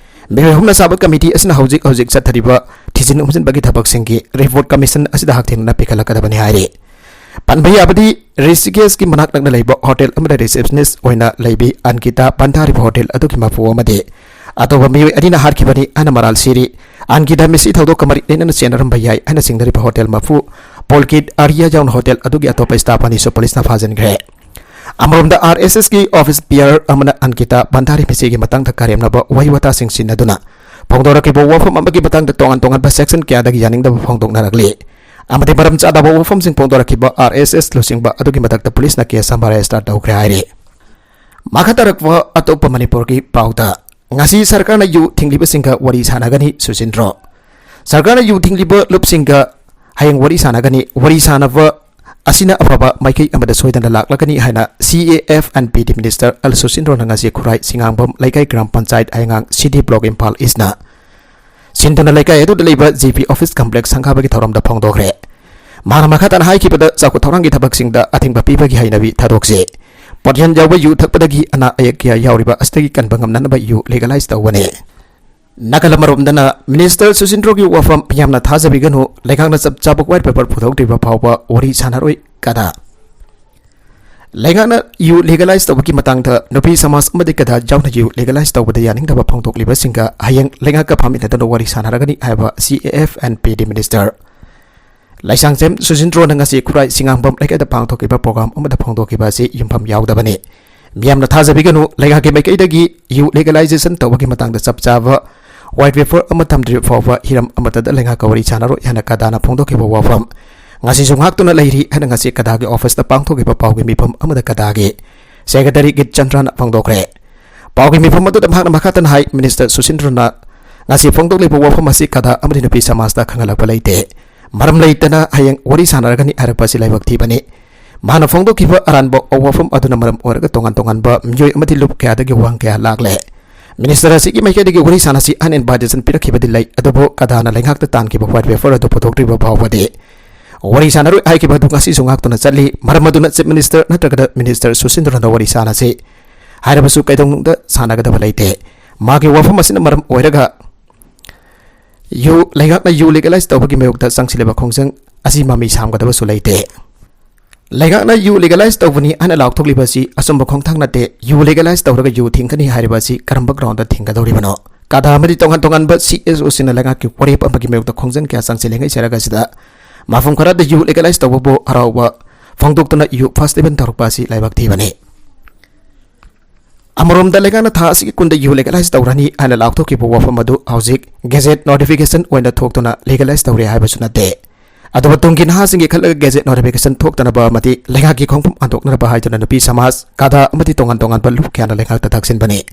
ꯃꯤꯑꯣꯏ ꯑꯍꯨꯝꯅ ꯁꯥꯕ ꯀꯃꯤꯇꯤ ꯑꯁꯤꯅ ꯍꯧꯖꯤꯛ ꯍꯧꯖꯤꯛ ꯆꯠꯊꯔꯤꯕ ꯊꯤꯖꯤꯟ ꯍꯨꯝꯖꯤꯟꯕꯒꯤ ꯊꯕꯛꯁꯤꯡꯒꯤ ꯔꯤꯄꯣꯔꯠ ꯀꯃꯤꯁꯟ ꯑꯁꯤꯗ ꯍꯛꯊꯦꯡꯅꯅ ꯄꯤꯈꯠꯂꯛꯀꯗꯕꯅꯤ ꯍꯥꯏꯔꯤ꯫ ꯄꯟꯕ ꯌꯥꯕꯗꯤ, ꯔꯤꯁꯤꯀꯦꯁꯀꯤ ꯃꯅꯥꯛ ꯅꯛꯅ ꯂꯩꯕ ꯍꯣꯇꯦꯜ ꯑꯃꯗ receptionist ꯑꯣꯏꯅ ꯂꯩꯕꯤ ꯑꯟꯀꯤꯇꯥ ꯚꯥꯟꯗꯥꯔꯤ ꯍꯣꯇꯦꯜ ꯑꯗꯨꯒꯤ ꯃꯄꯨ ꯑꯃꯗꯤ ꯑꯇꯣꯞꯄ ꯃꯤꯑꯣꯏ ꯑꯅꯤꯅ ꯍꯥꯠꯈꯤꯕꯅꯤ ꯍꯥꯏꯅ ꯃꯔꯥꯜ ꯁꯤꯔꯤ꯫ ꯑꯟꯀꯤꯇꯥ ꯃꯤꯁꯤ ꯊꯧꯗꯣꯛꯀ ꯃꯔꯤ ꯂꯩꯅꯅ ꯆꯦꯟꯅꯔꯝꯕ ꯌꯥꯏ ꯍꯥꯏꯅ ꯆꯤꯡꯅꯔꯤꯕ ꯍꯣꯇꯦꯜ ꯃꯄꯨ ꯄꯣꯜꯀꯤꯠ ꯑꯥꯔꯤꯌꯥ ꯌꯥꯎꯅ ꯍꯣꯇꯦꯜ ꯑꯗꯨꯒꯤ ꯑꯇꯣꯞꯄ staff ꯑꯅꯤꯁꯨ ꯄꯨꯂꯤꯁꯅ ꯐꯥꯖꯤꯟꯈ꯭ꯔꯦ꯫ ꯑꯃꯔꯣꯝꯗ, RSSꯀꯤ office bearer ꯑꯃꯅ ꯑꯟꯀꯤꯇꯥ ꯚꯥꯟꯗꯥꯔꯤ ꯃꯤꯁꯤꯒꯤ ꯃꯇꯥꯡꯗ ꯀꯔꯦꯝꯅꯕ ꯋꯥꯍꯩ ꯋꯥꯇꯥꯁꯤꯡ ꯁꯤꯖꯤꯟꯅꯗꯨꯅ ꯐꯣꯡꯗꯣꯔꯛꯈꯤꯕ ꯋꯥꯐꯝ ꯑꯃꯒꯤ ꯃꯇꯥꯡꯗ ꯇꯣꯉꯥꯟ ꯇꯣꯉꯥꯟꯕ section ꯀꯌꯥꯗꯒꯤ ꯌꯥꯅꯤꯡꯗꯕ ꯐꯣꯡꯗꯣꯛꯅꯔꯛꯂꯤ꯫ ꯑꯃꯗꯤ ꯃꯔꯝ ꯆꯥꯗꯕ ꯋꯥꯐꯝꯁꯤꯡ ꯐꯣꯡꯗꯣꯔꯛꯈꯤꯕ RSS ꯂꯨꯆꯤꯡꯕ ꯑꯗꯨꯒꯤ ꯃꯊꯛꯇ ꯄꯨꯂꯤꯁꯅ case ꯑꯃ register ꯇꯧꯈ꯭ꯔꯦ ꯍꯥꯏꯔꯤ꯫ ꯃꯈꯥ ꯇꯥꯔꯛꯄ ꯑꯇꯣꯞꯄ ꯃꯅꯤꯄꯨꯔꯒꯤ ꯄꯥꯎꯗ, ꯉꯁꯤ ꯁꯔꯀꯥꯔꯅ ꯌꯨ ꯊꯤꯡꯂꯤꯕꯁꯤꯡꯒ ꯋꯥꯔꯤ ꯁꯥꯟꯅꯒꯅꯤ, ꯁꯨꯁꯤꯟꯗ꯭ꯔꯣ꯫ ꯁꯔꯀꯥꯔꯅ ꯌꯨ ꯊꯤꯡꯂꯤꯕ ꯂꯨꯞꯁꯤꯡꯒ ꯍꯌꯦꯡ ꯋꯥꯔꯤ ꯁꯥꯟꯅꯒꯅꯤ꯫ ꯋꯥꯔꯤ ꯁꯥꯟꯅꯕ ꯑꯁꯤꯅ ꯑꯐꯕ ꯃꯥꯏꯀꯩ ꯑꯃꯗ ꯁꯣꯏꯗꯅ ꯂꯥꯛꯂꯒꯅꯤ ꯍꯥꯏꯅ C A F and P T minister L ꯁꯨꯁꯤꯟꯗ꯭ꯔꯣꯅ ꯉꯁꯤ ꯈꯨꯔꯥꯏ ꯁꯤꯡꯉꯥꯡꯕꯝ ꯂꯩꯀꯥꯏ ꯒ꯭ꯔꯥꯝ ꯄꯟꯆꯥꯌꯠ ꯍꯌꯦꯡ C D block ꯏꯝꯐꯥꯜ ꯏꯁꯅ ꯁꯤꯟꯗꯨꯅ ꯂꯩꯀꯥꯏ ꯑꯗꯨꯗ ꯂꯩꯕ G P office complex ꯁꯪꯒꯥꯕꯒꯤ ꯊꯧꯔꯝꯗ ꯐꯣꯡꯗꯣꯛꯈ꯭ꯔꯦ꯫ ꯃꯥꯅ ꯃꯈꯥ ꯇꯥꯅ ꯍꯥꯏꯈꯤꯕꯗ, ꯆꯥꯎꯈꯠ ꯊꯧꯔꯥꯡꯒꯤ ꯊꯕꯛꯁꯤꯡꯗ ꯑꯊꯤꯡꯕ ꯄꯤꯕꯒꯤ ꯍꯩꯅꯕꯤ ꯊꯥꯗꯣꯛꯁꯤ꯫ ꯄꯣꯠꯌꯥꯟ ꯌꯥꯎꯕ ꯌꯨ ꯊꯛꯄꯗꯒꯤ ꯑꯅꯥ ꯑꯌꯦꯛ ꯀꯌꯥ ꯌꯥꯎꯔꯤꯕ ꯑꯁꯤꯗꯒꯤ ꯀꯟꯕ ꯉꯝꯅꯅꯕ ꯌꯨ ꯂꯤꯒꯂꯥꯏꯁ ꯇꯧꯕꯅꯤ꯫ ꯅꯥꯀꯜ ꯑꯃꯔꯣꯝꯗꯅ, ꯃꯤꯅꯤꯁꯇꯔ ꯁꯨꯁꯤꯟꯗ꯭ꯔꯣꯒꯤ ꯋꯥꯐꯝ ꯃꯤꯌꯥꯝꯅ ꯊꯥꯖꯕꯤꯒꯅꯨ, ꯂꯩꯉꯥꯛꯅ ꯆꯞ ꯆꯥꯕ ꯋꯥꯏꯠ ꯄꯦꯄꯔ ꯄꯨꯊꯣꯛꯇ꯭ꯔꯤꯕ ꯐꯥꯎꯕ ꯋꯥꯔꯤ ꯁꯥꯟꯅꯔꯣꯏ ꯀꯗꯥ꯫ ꯂꯩꯉꯥꯛꯅ ꯌꯨ ꯂꯤꯒꯂꯥꯏꯁ ꯇꯧꯕꯒꯤ ꯃꯇꯥꯡꯗ ꯅꯨꯄꯤ ꯁꯃꯥꯖ ꯑꯃꯗꯤ ꯀꯗꯥ ꯌꯥꯎꯅ ꯌꯨ ꯂꯤꯒꯂꯥꯏꯁ ꯇꯧꯕꯗ ꯌꯥꯅꯤꯡꯗꯕ ꯐꯣꯡꯗꯣꯛꯂꯤꯕꯁꯤꯡꯒ ꯍꯌꯦꯡ ꯂꯩꯉꯥꯛꯀ ꯐꯝꯃꯤꯟꯅꯗꯨꯅ ꯋꯥꯔꯤ ꯁꯥꯟꯅꯔꯒꯅꯤ ꯍꯥꯏꯕ ꯁꯤ A F N P D minister Leishangthem ꯁꯨꯁꯤꯟꯗ꯭ꯔꯣꯅ ꯉꯁꯤ ꯈꯨꯔꯥꯏ ꯁꯤꯡꯉꯥꯡꯕꯝ ꯂꯩꯀꯥꯏꯗ ꯄꯥꯡꯊꯣꯛꯈꯤꯕ ꯄ꯭ꯔꯣꯒ꯭ꯔꯥꯝ ꯑꯃꯗ ꯐꯣꯡꯗꯣꯛꯈꯤꯕ ꯑꯁꯤ ꯌꯨꯝꯐꯝ ꯌꯥꯎꯗꯕꯅꯤ꯫ ꯃꯤꯌꯥꯝꯅ ꯊꯥꯖꯕꯤꯒꯅꯨ, ꯂꯩꯉꯥꯛꯀꯤ ꯃꯥꯏꯀꯩꯗꯒꯤ ꯌꯨ ꯂꯤꯒꯂꯥꯏꯖꯦꯁꯟ ꯇꯧꯕꯒꯤ ꯃꯇꯥꯡꯗ ꯆꯞ ꯆꯥꯕ ꯋꯥꯏꯠ ꯄꯦꯄꯔ ꯑꯃ ꯊꯝꯗ꯭ꯔꯤꯕ ꯐꯥꯎꯕ ꯍꯤꯔꯝ ꯑꯃꯠꯇꯗ ꯂꯩꯉꯥꯛꯀ ꯋꯥꯔꯤ ꯁꯥꯟꯅꯔꯣꯏ ꯍꯥꯏꯅ ꯀꯗꯥꯅ ꯐꯣꯡꯗꯣꯛꯈꯤꯕ ꯋꯥꯐꯝ ꯉꯁꯤꯁꯨ ꯉꯥꯛꯇꯨꯅ ꯂꯩꯔꯤ ꯍꯥꯏꯅ ꯉꯁꯤ ꯀꯗꯥꯒꯤ ꯑꯣꯐꯤꯁꯇ ꯄꯥꯡꯊꯣꯛꯈꯤꯕ ꯄꯥꯎꯒꯤ ꯃꯤꯐꯝ ꯑꯃꯗ ꯀꯗꯥꯒꯤ ꯁꯦꯀ꯭ꯔꯦꯇꯔꯤ ꯒꯤꯠ ꯆꯟꯗ꯭ꯔꯅ ꯐꯣꯡꯗꯣꯛꯈ꯭ꯔꯦ꯫ ꯄꯥꯎꯒꯤ ꯃꯤꯐꯝ ꯑꯗꯨꯗ ꯃꯍꯥꯛꯅ ꯃꯈꯥ ꯇꯥꯅ ꯍꯥꯏ, ꯃꯤꯅꯤꯁꯇꯔ ꯁꯨꯁꯤꯟꯗ꯭ꯔꯅ ꯉꯁꯤ ꯐꯣꯡꯗꯣꯛꯂꯤꯕ ꯋꯥꯐꯝ ꯑꯁꯤ ꯀꯗꯥ ꯑꯃꯗꯤ ꯅꯨꯄꯤ ꯁꯃꯥꯖꯇ ꯈꯪꯍꯜꯂꯛꯄ ꯂꯩꯇꯦ꯫ ꯃꯔꯝ ꯂꯩꯇꯅ ꯍꯌꯦꯡ ꯋꯥꯔꯤ ꯁꯥꯟꯅꯔꯒꯅꯤ ꯍꯥꯏꯔꯛꯄ ꯑꯁꯤ ꯂꯥꯏꯕꯛ ꯊꯤꯕꯅꯤ꯫ ꯃꯍꯥꯛꯅ ꯐꯣꯡꯗꯣꯛꯈꯤꯕ ꯑꯔꯥꯟꯕ ꯋꯥꯐꯝ ꯑꯗꯨꯅ ꯃꯔꯝ ꯑꯣꯏꯔꯒ ꯇꯣꯉꯥꯟ ꯇꯣꯉꯥꯟꯕ ꯃꯤꯑꯣꯏ ꯑꯃꯗꯤ ꯂꯨꯞ ꯀꯌꯥꯗꯒꯤ ꯋꯥꯍꯪ ꯀꯌꯥ ꯂꯥꯛꯂꯦ꯫ ꯃꯤꯅꯤꯁꯇꯔ ꯑꯁꯤꯒꯤ ꯃꯥꯏꯀꯩꯗꯒꯤ ꯋꯥꯔꯤ ꯁꯥꯟꯅꯁꯤ ꯍꯥꯏꯅ ꯏꯟꯚꯥꯏꯇꯦꯁꯟ ꯄꯤꯔꯛꯈꯤꯕꯗꯤ ꯂꯩ, ꯑꯗꯨꯕꯨ ꯀꯗꯥꯅ ꯂꯩꯉꯥꯛꯇ ꯇꯥꯟꯈꯤꯕ ꯋꯥꯏꯠ ꯄꯦꯄꯔ ꯑꯗꯨ ꯄꯨꯊꯣꯛꯇ꯭ꯔꯤꯕ ꯐꯥꯎꯕꯗꯤ ꯋꯥꯔꯤ ꯁꯥꯟꯅꯔꯣꯏ ꯍꯥꯏꯈꯤꯕ ꯑꯗꯨ ꯉꯁꯤꯁꯨ ꯉꯥꯛꯇꯨꯅ ꯆꯠꯂꯤ꯫ ꯃꯔꯝ ꯑꯗꯨꯅ ꯆꯤꯐ ꯃꯤꯅꯤꯁꯇꯔ ꯅꯠꯇ꯭ꯔꯒ ꯃꯤꯅꯤꯁꯇꯔ ꯁꯨꯁꯤꯟꯗ꯭ꯔꯅ ꯋꯥꯔꯤ ꯁꯥꯟꯅꯁꯤ ꯍꯥꯏꯔꯕꯁꯨ ꯀꯩꯗꯧꯅꯨꯡꯗ ꯁꯥꯟꯅꯒꯗꯕ ꯂꯩꯇꯦ꯫ ꯃꯥꯒꯤ ꯋꯥꯐꯝ ꯑꯁꯤꯅ ꯃꯔꯝ ꯑꯣꯏꯔꯒ ꯌꯨ, ꯂꯩꯉꯥꯛꯅ ꯌꯨ ꯂꯤꯒꯂꯥꯏꯁ ꯇꯧꯕꯒꯤ ꯃꯥꯌꯣꯛꯇ ꯆꯪꯁꯤꯜꯂꯤꯕ ꯈꯣꯡꯖꯪ ꯑꯁꯤ ꯃꯃꯤ ꯁꯥꯝꯒꯗꯕꯁꯨ ꯂꯩꯇꯦ꯫ ꯂꯩꯉꯥꯛꯅ ꯌꯨ ꯂꯤꯒꯂꯥꯏꯁ ꯇꯧꯕꯅꯤ ꯍꯥꯏꯅ ꯂꯥꯎꯊꯣꯛꯂꯤꯕ ꯑꯁꯤ ꯑꯆꯨꯝꯕ ꯈꯣꯡꯊꯥꯡ ꯅꯠꯇꯦ꯫ ꯌꯨ ꯂꯤꯒꯂꯥꯏꯁ ꯇꯧꯔꯒ ꯌꯨ ꯊꯤꯡꯒꯅꯤ ꯍꯥꯏꯔꯤꯕ ꯑꯁꯤ ꯀꯔꯝꯕ ꯒ꯭ꯔꯥꯎꯟꯗ ꯊꯤꯡꯒꯗꯧꯔꯤꯕꯅꯣ? ꯀꯗꯥ ꯑꯃꯗꯤ ꯇꯣꯉꯥꯟ ꯇꯣꯉꯥꯟꯕ ꯁꯤ ꯑꯦꯁ ꯑꯣꯁꯤꯡꯅ ꯂꯩꯉꯥꯛꯀꯤ ꯋꯥꯔꯦꯞ ꯑꯃꯒꯤ ꯃꯥꯌꯣꯛꯇ ꯈꯣꯡꯖꯪ ꯀꯌꯥ ꯆꯪꯁꯤꯜꯂꯤꯉꯩ ꯆꯔꯛ ꯑꯁꯤꯗ ꯃꯐꯝ ꯈꯔꯗ ꯌꯨ ꯂꯤꯒꯂꯥꯏꯁ ꯇꯧꯕꯕꯨ ꯍꯔꯥꯎꯕ ꯐꯣꯡꯗꯣꯛꯇꯨꯅ ꯌꯨ ꯐꯦꯁꯇꯤꯚꯦꯜ ꯇꯧꯔꯛꯄ ꯑꯁꯤ ꯂꯥꯏꯕꯛ ꯊꯤꯕꯅꯤ꯫ ꯑꯃꯔꯣꯝꯗ ꯂꯩꯉꯥꯛꯅ ꯊꯥ ꯑꯁꯤꯒꯤ ꯀꯨꯟꯗ ꯌꯨ ꯂꯤꯒꯂꯥꯏꯁ ꯇꯧꯔꯅꯤ ꯍꯥꯏꯅ ꯂꯥꯎꯊꯣꯛꯈꯤꯕ ꯋꯥꯐꯝ ꯑꯗꯨ ꯍꯧꯖꯤꯛ ꯒꯦꯖꯦꯠ ꯅꯣꯇꯤꯐꯤꯀꯦꯁꯟ ꯑꯣꯏꯅ ꯊꯣꯛꯇꯨꯅ ꯂꯤꯒꯂꯥꯏꯁ ꯇꯧꯔꯦ ꯍꯥꯏꯕꯁꯨ ꯅꯠꯇꯦ꯫ ꯑꯗꯨꯕꯨ ꯇꯨꯡꯒꯤ ꯅꯍꯥꯁꯤꯡꯒꯤ ꯈꯜꯂꯒ ꯒꯦꯖꯦꯠ ꯅꯣꯇꯤꯐꯤꯀꯦꯁꯟ ꯊꯣꯛꯇꯅꯕ ꯑꯃꯗꯤ ꯂꯩꯉꯥꯛꯀꯤ ꯈꯣꯡꯐꯝ ꯍꯟꯗꯣꯛꯅꯅꯕ ꯍꯥꯏꯗꯨꯅ ꯅꯨꯄꯤ ꯁꯃꯥꯖ, ꯀꯗꯥ ꯑꯃꯗꯤ ꯇꯣꯉꯥꯟ ꯇꯣꯉꯥꯟꯕ ꯂꯨꯞ ꯀꯌꯥꯅ ꯂꯩꯉꯥꯛꯇ ꯊꯛꯆꯤꯟꯕꯅꯤ꯫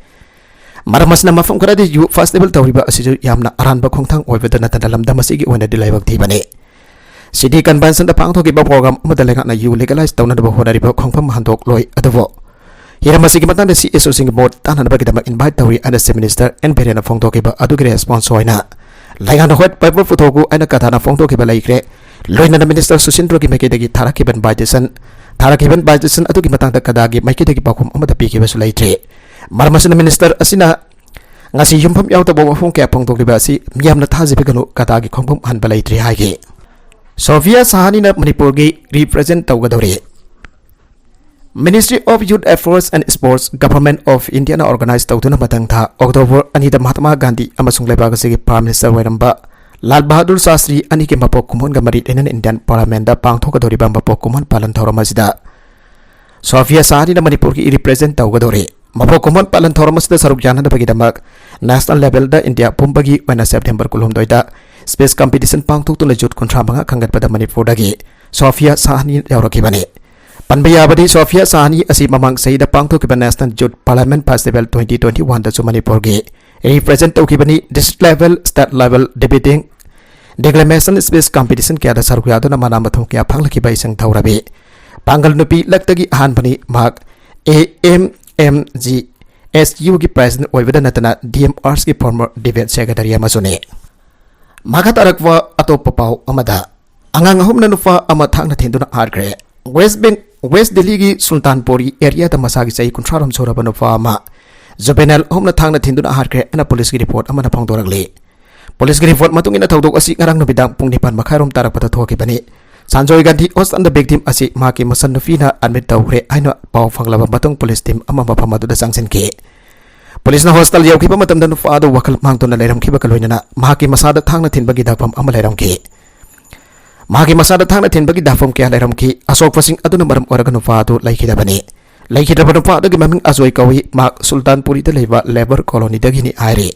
ꯃꯔꯝ ꯑꯁꯤꯅ ꯃꯐꯝ ꯈꯔꯗꯤ ꯌꯨ ꯐꯦꯁꯇꯤꯚꯦꯜ ꯇꯧꯔꯤꯕ ꯑꯁꯤꯁꯨ ꯌꯥꯝꯅ ꯑꯔꯥꯟꯕ ꯈꯣꯡꯊꯥꯡ ꯑꯣꯏꯕꯗ ꯅꯠꯇꯅ ꯂꯝꯗꯝ ꯑꯁꯤꯒꯤ ꯑꯣꯏꯅꯗꯤ ꯂꯥꯏꯕꯛ ꯊꯤꯕꯅꯤ꯫ ꯁꯤꯇꯤ ꯀꯟꯚꯦꯟꯁꯟꯗ ꯄꯥꯡꯊꯣꯛꯈꯤꯕ ꯄ꯭ꯔꯣꯒ꯭ꯔꯥꯝ ꯑꯃꯗ ꯂꯩꯉꯥꯛꯅ ꯌꯨ ꯂꯤꯒꯂꯥꯏꯁ ꯇꯧꯅꯅꯕ ꯍꯣꯠꯅꯔꯤꯕ ꯈꯣꯡꯐꯝ ꯍꯟꯗꯣꯛꯂꯣꯏ ꯑꯗꯨꯕꯨ ꯍꯤꯔꯝ ꯑꯁꯤꯒꯤ ꯃꯇꯥꯡꯗ ꯁꯤ ꯑꯦꯁ ꯑꯣꯁꯤꯡꯒꯤ ꯃꯣꯠ ꯇꯥꯅꯅꯕꯒꯤꯗꯃꯛ ꯏꯟꯚꯥꯏꯠ ꯇꯧꯔꯤ ꯍꯥꯏꯅ ꯆꯤꯐ ꯃꯤꯅꯤꯁꯇꯔ ꯑꯦꯟ ꯕꯤꯔꯦꯟꯅ ꯐꯣꯡꯗꯣꯛꯈꯤꯕ ꯑꯗꯨꯒꯤ ꯔꯦꯁꯄꯣꯟꯁ ꯑꯣꯏꯅ ꯂꯩꯉꯥꯛꯅ ꯋꯥꯏꯠ ꯄꯦꯄꯔ ꯄꯨꯊꯣꯛꯎ ꯍꯥꯏꯅ ꯀꯗꯥꯅ ꯐꯣꯡꯗꯣꯛꯈꯤꯕ ꯂꯩꯈ꯭ꯔꯦ꯫ ꯂꯣꯏꯅꯅ ꯃꯤꯅꯤꯁꯇꯔ ꯁꯨꯁꯤꯟꯗ꯭ꯔꯣꯒꯤ ꯃꯥꯏꯀꯩꯗꯒꯤ ꯊꯥꯔꯛꯈꯤꯕ ꯏꯟꯚꯥꯏꯇꯦꯁꯟ ꯊꯥꯔꯛꯈꯤꯕ invitation ꯑꯗꯨꯒꯤ ꯃꯇꯥꯡꯗ ꯀꯗꯥꯒꯤ ꯃꯥꯏꯀꯩꯗꯒꯤ ꯄꯥꯎꯈꯨꯝ ꯑꯃꯠꯇ ꯄꯤꯈꯤꯕꯁꯨ ꯂꯩꯇ꯭ꯔꯤ꯫ ꯃꯔꯝ ꯑꯁꯤꯅ minister ꯑꯁꯤꯅ ꯉꯁꯤ ꯌꯨꯝꯐꯝ ꯌꯥꯎꯗꯕ ꯋꯥꯐꯝ ꯀꯌꯥ ꯐꯣꯡꯗꯣꯛꯂꯤꯕ ꯑꯁꯤ ꯃꯤꯌꯥꯝꯅ ꯊꯥꯖꯕꯤꯒꯅꯨ, ꯀꯗꯥꯒꯤ ꯈꯣꯡꯐꯝ ꯍꯟꯕ ꯂꯩꯇ꯭ꯔꯤ ꯍꯥꯏꯈꯤ꯫ ꯁꯣꯐꯤꯌꯥ ꯁꯍꯥꯅꯤꯅ ꯃꯅꯤꯄꯨꯔꯒꯤ represent ꯇꯧꯒꯗꯧꯔꯤ꯫ Ministry of Youth Affairs and Sports, Government of Indiaꯅ organize ꯇꯧꯗꯨꯅ ꯃꯊꯪ ꯊꯥ October ꯑꯅꯤꯗ ꯃꯍꯥꯇꯃꯥ ꯒꯥꯟꯙꯤ ꯑꯃꯁꯨꯡ ꯂꯩꯕꯥꯛ ꯑꯁꯤꯒꯤ Prime Minister ꯑꯣꯏꯔꯝꯕ ꯂꯥꯜ ꯕꯍꯥꯗꯨꯔ ꯁꯥꯁꯇ꯭ꯔꯤ ꯑꯅꯤꯒꯤ ꯃꯄꯣꯛ ꯀꯨꯝꯑꯣꯟꯒ ꯃꯔꯤ ꯂꯩꯅꯅ Indian Parliamentꯇ ꯄꯥꯡꯊꯣꯛꯀꯗꯧꯔꯤꯕ ꯃꯄꯣꯛ ꯀꯨꯝꯑꯣꯟ ꯄꯥꯂꯟ ꯊꯧꯔꯝ ꯑꯁꯤꯗ ꯁꯣꯐꯤꯌꯥ ꯁꯍꯥꯅꯤꯅ ꯃꯅꯤꯄꯨꯔꯒꯤ represent ꯇꯧꯒꯗꯧꯔꯤ꯫ ꯃꯄꯣꯛ ꯀꯨꯝꯑꯣꯟ ꯄꯥꯂꯟ ꯊꯧꯔꯝ ꯑꯁꯤꯗ ꯁꯔꯨꯛ ꯌꯥꯅꯅꯕꯒꯤꯗꯃꯛ national levelꯗ India ꯄꯨꯝꯕꯒꯤ ꯑꯣꯏꯅ September ꯀꯨꯟꯍꯨꯝꯗꯣꯏꯗ speech competition ꯄꯥꯡꯊꯣꯛꯇꯨꯅ youth ꯀꯨꯟꯊ꯭ꯔꯥ ꯃꯉꯥ ꯈꯟꯒꯠꯄꯗ ꯃꯅꯤꯄꯨꯔꯗꯒꯤ ꯁꯣꯐꯤꯌꯥ ꯁꯍꯥꯅꯤ ꯌꯥꯎꯔꯛꯈꯤꯕꯅꯤ꯫ ꯄꯟꯕ ꯌꯥꯕꯗꯤ, ꯁꯣꯐꯤꯌꯥ ꯁꯍꯥꯅꯤ ꯑꯁꯤ ꯃꯃꯥꯡ ꯆꯍꯤꯗ ꯄꯥꯡꯊꯣꯛꯈꯤꯕ National Youth Parliament Festival twenty twenty-oneꯗꯁꯨ ꯃꯅꯤꯄꯨꯔꯒꯤ represent ꯇꯧꯈꯤꯕꯅꯤ꯫ District level, state level, debating, declamation speech competition ꯀꯌꯥꯗ ꯁꯔꯨꯛ ꯌꯥꯗꯨꯅ ꯃꯅꯥ ꯃꯊꯨꯝ ꯀꯌꯥ ꯐꯪꯂꯛꯈꯤꯕ ꯏꯁꯤꯡ ꯊꯧꯔꯕꯤ ꯄꯥꯡꯒꯜ ꯅꯨꯄꯤ ꯂꯛꯇꯒꯤ ꯑꯍꯥꯟꯕꯅꯤ꯫ ꯃꯍꯥꯛ A M M G S Uꯒꯤ president ꯑꯣꯏꯕꯗ ꯅꯠꯇꯅ D M Artsꯀꯤ former debate secretary ꯑꯃꯁꯨꯅꯤ꯫ ꯃꯈꯥ ꯇꯥꯔꯛꯄ ꯑꯇꯣꯞꯄ ꯄꯥꯎ ꯑꯃꯗ, ꯑꯉꯥꯡ ꯑꯍꯨꯝꯅ ꯅꯨꯄꯥ ꯑꯃ ꯊꯥꯡꯅ ꯊꯤꯟꯗꯨꯅ ꯍꯥꯠꯈ꯭ꯔꯦ꯫ West Beng-, West Delhiꯒꯤ ꯁꯨꯜꯇꯥꯟꯄꯨꯔꯤ areaꯗ ꯃꯁꯥꯒꯤ ꯆꯍꯤ ꯀꯨꯟꯊ꯭ꯔꯥꯔꯣꯝ ꯁꯨꯔꯕ ꯅꯨꯄꯥ ꯑꯃ juvenile ꯑꯍꯨꯝꯅ ꯊꯥꯡꯅ ꯊꯤꯟꯗꯨꯅ ꯍꯥꯠꯈ꯭ꯔꯦ ꯍꯥꯏꯅ policeꯀꯤ report ꯑꯃꯅ ꯐꯣꯡꯗꯣꯔꯛꯂꯤ꯫ Policeꯀꯤ report ꯃꯇꯨꯡ ꯏꯟꯅ ꯊꯧꯗꯣꯛ ꯑꯁꯤ ꯉꯔꯥꯡ ꯅꯨꯃꯤꯗꯥꯡ ꯄꯨꯡ ꯅꯤꯄꯥꯟ ꯃꯈꯥꯏꯔꯣꯝ ꯇꯥꯔꯛꯄꯗ ꯊꯣꯛꯈꯤꯕꯅꯤ꯫ Sanjoy Gandhi Hospitalꯗ victim ꯑꯁꯤ ꯃꯍꯥꯛꯀꯤ ꯃꯆꯟꯅꯨꯄꯤꯅ admit ꯇꯧꯈ꯭ꯔꯦ ꯍꯥꯏꯅ ꯄꯥꯎ ꯐꯪꯂꯕ ꯃꯇꯨꯡ police team ꯑꯃ ꯃꯐꯝ ꯑꯗꯨꯗ ꯆꯪꯁꯤꯟꯈꯤ꯫ Policeꯅ hospital ꯌꯧꯈꯤꯕ ꯃꯇꯝꯗ ꯅꯨꯄꯥ ꯑꯗꯨ ꯋꯥꯈꯜ ꯃꯥꯡꯗꯨꯅ ꯂꯩꯔꯝꯈꯤꯕꯒ ꯂꯣꯏꯅꯅ ꯃꯍꯥꯛꯀꯤ ꯃꯁꯥꯗ ꯊꯥꯡꯅ ꯊꯤꯟꯕꯒꯤ ꯗꯥꯛꯐꯝ ꯑꯃ ꯂꯩꯔꯝꯈꯤ꯫ ꯃꯍꯥꯛꯀꯤ ꯃꯁꯥꯗ ꯊꯥꯡꯅ ꯊꯤꯟꯕꯒꯤ ꯗꯥꯛꯐꯝ ꯀꯌꯥ ꯂꯩꯔꯝꯈꯤ꯫ ꯑꯁꯣꯛꯄꯁꯤꯡ ꯑꯗꯨꯅ ꯃꯔꯝ ꯑꯣꯏꯔꯒ ꯅꯨꯄꯥ ꯑꯗꯨ ꯂꯩꯈꯤꯗꯕꯅꯤ꯫ ꯂꯩꯈꯤꯗ꯭ꯔꯕ ꯅꯨꯄꯥ ꯑꯗꯨꯒꯤ ꯃꯃꯤꯡ ꯑꯖꯣꯏ ꯀꯧꯏ꯫ ꯃꯍꯥꯛ ꯁꯨꯜꯇꯥꯟꯄꯨꯔꯤꯗ ꯂꯩꯕ labour colonyꯗꯒꯤꯅꯤ ꯍꯥꯏꯔꯤ꯫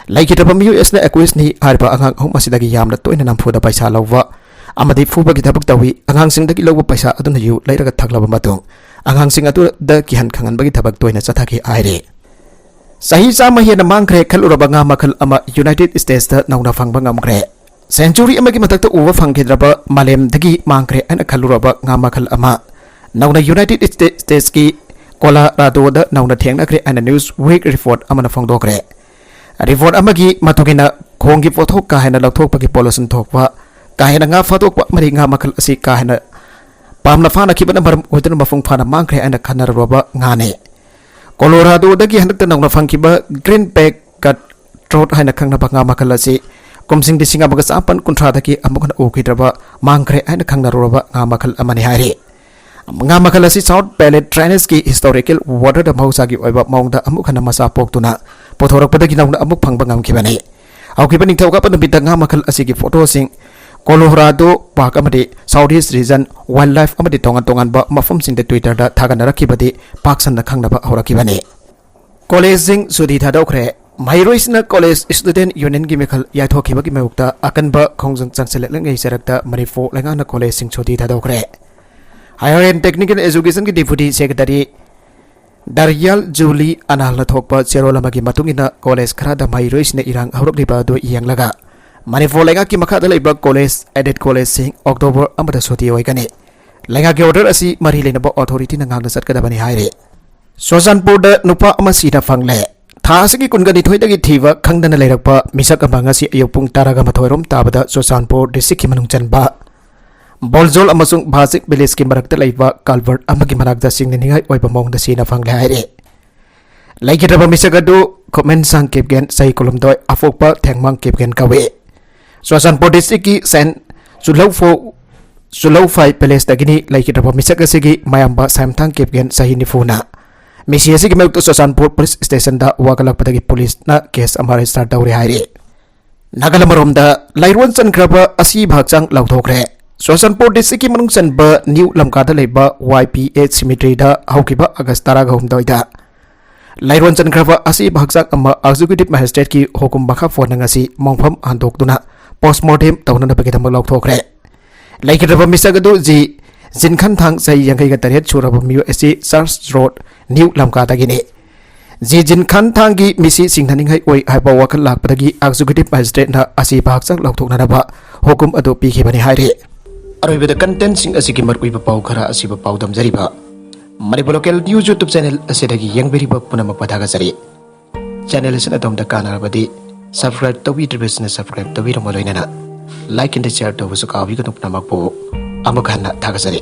ꯂꯩꯈꯤꯗ꯭ꯔꯕ ꯃꯤꯑꯣꯏ ꯑꯁꯤꯅ accusedꯅꯤ꯫ ꯍꯥꯏꯔꯤꯕ ꯑꯉꯥꯡ ꯑꯍꯨꯝ ꯑꯁꯤꯗꯒꯤ ꯌꯥꯝꯅ ꯇꯣꯏꯅ ꯅꯝꯐꯨꯗ ꯄꯩꯁꯥ ꯂꯧꯕ ꯑꯃꯗꯤ ꯐꯨꯕꯒꯤ ꯊꯕꯛ ꯇꯧꯏ꯫ ꯑꯉꯥꯡꯁꯤꯡꯗꯒꯤ ꯂꯧꯕ ꯄꯩꯁꯥ ꯑꯗꯨꯅ ꯌꯨ ꯂꯩꯔꯒ ꯊꯛꯂꯕ ꯃꯇꯨꯡ ꯑꯉꯥꯡꯁꯤꯡ ꯑꯗꯨꯗ ꯀꯤꯍꯟ ꯈꯪꯍꯟꯕꯒꯤ ꯊꯕꯛ ꯇꯣꯏꯅ ꯆꯠꯊꯈꯤ ꯍꯥꯏꯔꯤ꯫ ꯆꯍꯤ ꯆꯥꯝꯃ ꯍꯦꯟꯅ ꯃꯥꯡꯈ꯭ꯔꯦ ꯈꯜꯂꯨꯔꯕ ꯉꯥ ꯃꯈꯜ ꯑꯃ United Statesꯇ ꯅꯧꯅ ꯐꯪꯕ ꯉꯝꯈ꯭ꯔꯦ꯫ Century ꯑꯃꯒꯤ ꯃꯊꯛꯇ ꯎꯕ ꯐꯪꯈꯤꯗ꯭ꯔꯕ, ꯃꯥꯂꯦꯝꯗꯒꯤ ꯃꯥꯡꯈ꯭ꯔꯦ ꯍꯥꯏꯅ ꯈꯜꯂꯨꯔꯕ ꯉꯥ ꯃꯈꯜ ꯑꯃ ꯅꯧꯅ United States, Statesꯀꯤ Coloradoꯗ ꯅꯧꯅ ꯊꯦꯡꯅꯈ꯭ꯔꯦ ꯍꯥꯏꯅ Newsweek report ꯑꯃꯅ ꯐꯣꯡꯗꯣꯛꯈ꯭ꯔꯦ꯫ Report ꯑꯃꯒꯤ ꯃꯇꯨꯡ ꯏꯟꯅ, ꯈꯣꯡꯒꯤ ꯄꯣꯠꯊꯣꯛ ꯀꯥ ꯍꯦꯟꯅ ꯂꯧꯊꯣꯛꯄꯒꯤ pollution ꯊꯣꯛꯄ, ꯀꯥ ꯍꯦꯟꯅ ꯉꯥ ꯐꯥꯗꯣꯛꯄ ꯑꯃꯗꯤ ꯉꯥ ꯃꯈꯜ ꯑꯁꯤ ꯀꯥ ꯍꯦꯟꯅ ꯄꯥꯝꯅ ꯐꯥꯅꯈꯤꯕꯅ ꯃꯔꯝ ꯑꯣꯏꯗꯨꯅ ꯃꯄꯨꯡ ꯐꯥꯅ ꯃꯥꯡꯈ꯭ꯔꯦ ꯍꯥꯏꯅ ꯈꯟꯅꯔꯨꯔꯕ ꯉꯥꯅꯤ꯫ ꯀꯣꯂꯣꯔꯥꯗꯣꯗꯒꯤ ꯍꯟꯗꯛꯇ ꯅꯧꯅ ꯐꯪꯈꯤꯕ ꯒ꯭ꯔꯤꯟ ꯕꯦꯛ ꯀꯠ ꯇ꯭ꯔꯣꯠ ꯍꯥꯏꯅ ꯈꯪꯅꯕ ꯉꯥ ꯃꯈꯜ ꯑꯁꯤ ꯀꯨꯝꯁꯤꯡ ꯂꯤꯁꯤꯡ ꯑꯃꯒ ꯆꯥꯃꯥꯄꯟ ꯀꯨꯟꯊ꯭ꯔꯥꯗꯒꯤ ꯑꯃꯨꯛ ꯍꯟꯅ ꯎꯈꯤꯗ꯭ꯔꯕ, ꯃꯥꯡꯈ꯭ꯔꯦ ꯍꯥꯏꯅ ꯈꯪꯅꯔꯨꯔꯕ ꯉꯥ ꯃꯈꯜ ꯑꯃꯅꯤ ꯍꯥꯏꯔꯤ꯫ ꯉꯥ ꯃꯈꯜ ꯑꯁꯤ ꯁꯥꯎꯠ ꯄꯦꯂꯦꯠ ꯗ꯭ꯔꯦꯅꯦꯖꯀꯤ ꯍꯤꯁꯇꯣꯔꯤꯀꯦꯜ ꯋꯥꯇꯔꯗ ꯃꯍꯧꯁꯥꯒꯤ ꯑꯣꯏꯕ ꯃꯑꯣꯡꯗ ꯑꯃꯨꯛ ꯍꯟꯅ ꯃꯆꯥ ꯄꯣꯛꯇꯨꯅ ꯄꯨꯊꯣꯔꯛꯄꯗꯒꯤ ꯅꯧꯅ ꯑꯃꯨꯛ ꯐꯪꯕ ꯉꯝꯈꯤꯕꯅꯤ꯫ ꯍꯧꯈꯤꯕ ꯅꯤꯡꯊꯧꯀꯥꯕ ꯅꯨꯃꯤꯠꯇ ꯉꯥ ꯃꯈꯜ ꯑꯁꯤꯒꯤ ꯐꯣꯇꯣꯁꯤꯡ ꯀꯣꯂꯣꯔꯥꯗꯣ ꯄꯥꯔꯛ ꯑꯃꯗꯤ ꯁꯥꯎꯠ ꯏꯁ ꯔꯤꯖꯟ ꯋꯥꯏꯜ ꯂꯥꯏꯐ ꯑꯃꯗꯤ ꯇꯣꯉꯥꯟ ꯇꯣꯉꯥꯟꯕ ꯃꯐꯝꯁꯤꯡꯗ Twitter-ꯗ ꯊꯥꯒꯠꯅꯔꯛꯈꯤꯕꯗꯤ ꯄꯥꯛ ꯁꯟꯅ ꯈꯪꯅꯕ ꯍꯧꯔꯛꯈꯤꯕꯅꯤ꯫ ꯀꯣꯂꯦꯖꯁꯤꯡ ꯁꯨꯇꯤ ꯊꯥꯗꯣꯛꯈ꯭ꯔꯦ꯫ ꯃꯍꯩꯔꯣꯏꯁꯤꯡꯅ ꯀꯣꯂꯦꯖ ꯁ꯭ꯇꯨꯗꯦꯟꯠ ꯌꯨꯅꯤꯌꯟꯒꯤ ꯃꯤꯈꯜ ꯌꯥꯏꯊꯣꯛꯈꯤꯕꯒꯤ ꯃꯥꯌꯣꯛꯇ ꯑꯀꯟꯕ ꯈꯣꯡꯖꯪ ꯆꯪꯁꯤꯜꯂꯛꯂꯤꯉꯩ ꯆꯔꯛꯇ ꯃꯅꯤꯄꯨꯔ ꯂꯩꯉꯥꯛꯅ ꯀꯣꯂꯦꯖꯁꯤꯡ ꯁꯨꯇꯤ ꯊꯥꯗꯣꯛꯈ꯭ꯔꯦ꯫ Higher and Technical Education-ꯒꯤ Deputy Secretary ꯗꯥꯔꯤꯌꯥꯜ ꯖꯨꯂꯤ ꯑꯅꯥꯜꯅ ꯊꯣꯛꯄ ꯆꯦꯔꯣꯜ ꯑꯃꯒꯤ ꯃꯇꯨꯡ ꯏꯟꯅ, ꯀꯣꯂꯦꯖ ꯈꯔꯗ ꯃꯍꯩꯔꯣꯏꯁꯤꯡꯅ ꯏꯔꯥꯡ ꯍꯧꯔꯛꯂꯤꯕ ꯑꯗꯨ ꯌꯦꯡꯂꯒ ꯃꯅꯤꯄꯨꯔ ꯂꯩꯉꯥꯛꯀꯤ ꯃꯈꯥꯗ ꯂꯩꯕ ꯀꯣꯂꯦꯖ, ꯑꯦꯗꯦꯗ ꯀꯣꯂꯦꯖꯁꯤꯡ ꯑꯣꯛꯇꯣꯕꯔ ꯑꯃꯗ ꯁꯨꯇꯤ ꯑꯣꯏꯒꯅꯤ꯫ ꯂꯩꯉꯥꯛꯀꯤ ꯑꯣꯔꯗꯔ ꯑꯁꯤ ꯃꯔꯤ ꯂꯩꯅꯕ ꯑꯣꯊꯣꯔꯤꯇꯤꯅ ꯉꯥꯛꯅ ꯆꯠꯀꯗꯕꯅꯤ ꯍꯥꯏꯔꯤ꯫ ꯆꯨꯔꯆꯥꯟꯄꯨꯔꯗ ꯅꯨꯄꯥ ꯑꯃ ꯁꯤꯅ ꯐꯪꯂꯦ꯫ ꯊꯥ ꯑꯁꯤꯒꯤ ꯀꯨꯟꯒ ꯅꯤꯊꯣꯏꯗꯒꯤ ꯊꯤꯕ ꯈꯪꯗꯅ ꯂꯩꯔꯛꯄ ꯃꯤꯁꯛ ꯑꯃ ꯉꯁꯤ ꯑꯌꯨꯛ ꯄꯨꯡ ꯇꯔꯥꯒ ꯃꯥꯊꯣꯏ ꯔꯣꯝ ꯇꯥꯕꯗ ꯆꯨꯔꯆꯥꯟꯄꯨꯔ ꯗꯤꯁꯇ꯭ꯔꯤꯛꯀꯤ ꯃꯅꯨꯡ ꯆꯟꯕ ꯕꯣꯜꯖꯣꯜ ꯑꯃꯁꯨꯡ ꯚꯥꯖꯤꯛ ꯚꯤꯂꯦꯖꯀꯤ ꯃꯔꯛꯇ ꯂꯩꯕ ꯀꯜꯚꯔꯠ ꯑꯃꯒꯤ ꯃꯅꯥꯛꯇ ꯆꯤꯡꯅꯅꯤꯡꯉꯥꯏ ꯑꯣꯏꯕ ꯃꯑꯣꯡꯗ ꯁꯤꯅ ꯐꯪꯂꯦ ꯍꯥꯏꯔꯤ꯫ ꯂꯩꯈꯤꯗ꯭ꯔꯕ ꯃꯤꯁꯛ ꯑꯗꯨ ꯈꯨꯃꯟꯁꯥꯡ ꯀꯤꯞꯒꯦꯟ, ꯆꯍꯤ ꯀꯨꯟꯍꯨꯝꯗꯣꯏ, ꯑꯐꯣꯛꯄ ꯊꯦꯡꯃꯥꯡ ꯀꯤꯞꯒꯦꯟ ꯀꯧꯏ꯫ ꯆꯨꯔꯆꯥꯟꯄꯨꯔ ꯗꯤꯁꯇ꯭ꯔꯤꯛꯀꯤ ꯁꯦꯟ ꯆꯨꯂꯧꯐꯧ, ꯆꯨꯂꯧꯐꯥꯏ ꯄꯦꯂꯦꯁꯇꯒꯤꯅꯤ꯫ ꯂꯩꯈꯤꯗ꯭ꯔꯕ ꯃꯤꯁꯛ ꯑꯁꯤꯒꯤ ꯃꯌꯥꯝꯕ ꯁꯥꯏꯝꯊꯥꯡ ꯀꯤꯞꯒꯦꯟ, ꯆꯍꯤ ꯅꯤꯐꯨꯅ ꯃꯤꯁꯤ ꯑꯁꯤꯒꯤ ꯃꯥꯌꯣꯛꯇ ꯆꯨꯔꯆꯥꯟꯄꯨꯔ ꯄꯨꯂꯤꯁ ꯁ꯭ꯇꯦꯁꯟꯗ ꯋꯥꯀꯠꯂꯛꯄꯗꯒꯤ ꯄꯨꯂꯤꯁꯅ ꯀꯦꯁ ꯑꯃ ꯔꯦꯖꯤꯁꯇꯔ ꯇꯧꯔꯦ ꯍꯥꯏꯔꯤ꯫ ꯅꯥꯒꯥꯂꯝ ꯑꯔꯣꯝꯗ ꯂꯥꯏꯔꯣꯟ ꯆꯟꯈ꯭ꯔꯕ ꯑꯁꯤꯕ ꯍꯛꯆꯥꯡ ꯂꯧꯊꯣꯛꯈ꯭ꯔꯦ꯫ ꯆꯨꯔꯆꯥꯟꯄꯨꯔ ꯗꯤꯁꯇ꯭ꯔꯤꯛꯀꯤ ꯃꯅꯨꯡ ꯆꯟꯕ ꯅ꯭ꯌꯨ ꯂꯝꯀꯥꯗ ꯂꯩꯕ ꯋꯥꯏ ꯄꯤ ꯑꯦ ꯁꯤꯃꯤꯇ꯭ꯔꯤꯗ ꯍꯧꯈꯤꯕ ꯑꯥꯒꯁ ꯇꯔꯥꯒ ꯍꯨꯝꯗꯣꯏꯗ ꯂꯥꯏꯔꯣꯟ ꯆꯟꯈ꯭ꯔꯕ ꯑꯁꯤꯕ ꯍꯛꯆꯥꯡ ꯑꯃ ꯑꯦꯛꯖꯤꯀ꯭ꯌꯨꯇꯤꯚ ꯃꯦꯖꯤꯁꯇ꯭ꯔꯦꯠꯀꯤ ꯍꯨꯀꯨꯝ ꯃꯈꯥ ꯄꯣꯟꯅ ꯉꯁꯤ ꯃꯣꯡꯐꯝ ꯍꯟꯗꯣꯛꯇꯨꯅ ꯄꯣꯁꯃꯣꯔꯇꯦꯝ ꯇꯧꯅꯅꯕꯒꯤꯗꯃꯛ ꯂꯧꯊꯣꯛꯈ꯭ꯔꯦ꯫ ꯂꯩꯈꯤꯗ꯭ꯔꯕ ꯃꯤꯁꯛ ꯑꯗꯨ ꯖꯤ ꯖꯤꯟꯈꯟꯊꯥꯡ, ꯆꯍꯤ ꯌꯥꯡꯈꯩꯒ ꯇꯔꯦꯠ ꯁꯨꯔꯕ ꯃꯤꯑꯣꯏ ꯑꯁꯤ ꯆꯔꯆ ꯔꯣꯗ, ꯅ꯭ꯌꯨ ꯂꯝꯀꯥꯗꯒꯤꯅꯤ꯫ ꯖꯤ ꯖꯤꯟꯈꯟꯊꯥꯡꯒꯤ ꯃꯤꯁꯤ ꯁꯤꯡꯅꯅꯤꯡꯉꯥꯏ ꯑꯣꯏ ꯍꯥꯏꯕ ꯋꯥꯈꯜ ꯂꯥꯛꯄꯗꯒꯤ ꯑꯦꯛꯖꯤꯀ꯭ꯌꯨꯇꯤꯚ ꯃꯦꯖꯤꯁꯇ꯭ꯔꯦꯠꯅ ꯑꯁꯤꯕ ꯍꯛꯆꯥꯡ ꯂꯧꯊꯣꯛꯅꯅꯕ ꯍꯨꯀꯨꯝ ꯑꯗꯨ ꯄꯤꯈꯤꯕꯅꯤ ꯍꯥꯏꯔꯤ꯫ ꯑꯔꯣꯏꯕꯗ ꯀꯟꯇꯦꯟꯁꯤꯡ ꯑꯁꯤꯒꯤ ꯃꯔꯨꯑꯣꯏꯕ ꯄꯥꯎ ꯈꯔ ꯑꯁꯤꯕꯨ ꯄꯥꯎꯗꯝꯖꯔꯤꯕ Manipur local news YouTube channel ꯑꯁꯤꯗꯒꯤ ꯌꯦꯡꯕꯤꯔꯤꯕ ꯄꯨꯝꯅꯃꯛꯄꯨ ꯊꯥꯒꯠꯆꯔꯤ꯫ ꯆꯦꯅꯦꯜ ꯑꯁꯤꯅ ꯑꯗꯣꯝꯗ ꯀꯥꯟꯅꯔꯕꯗꯤ ꯁꯕꯁꯀ꯭ꯔꯥꯏꯕ ꯇꯧꯕꯤꯗ꯭ꯔꯤꯕꯁꯤꯡꯅ ꯁꯕꯁꯀ꯭ꯔꯥꯏꯕ ꯇꯧꯕꯤꯔꯝꯕ ꯂꯣꯏꯅꯅ ꯂꯥꯏꯛ ꯑꯦꯟ ꯁꯤꯌꯔ ꯇꯧꯕꯁꯨ ꯀꯥꯎꯕꯤꯒꯅꯨ꯫ ꯄꯨꯝꯅꯃꯛꯄꯨ ꯑꯃꯨꯛ ꯍꯟꯅ ꯊꯥꯒꯠꯆꯔꯤ꯫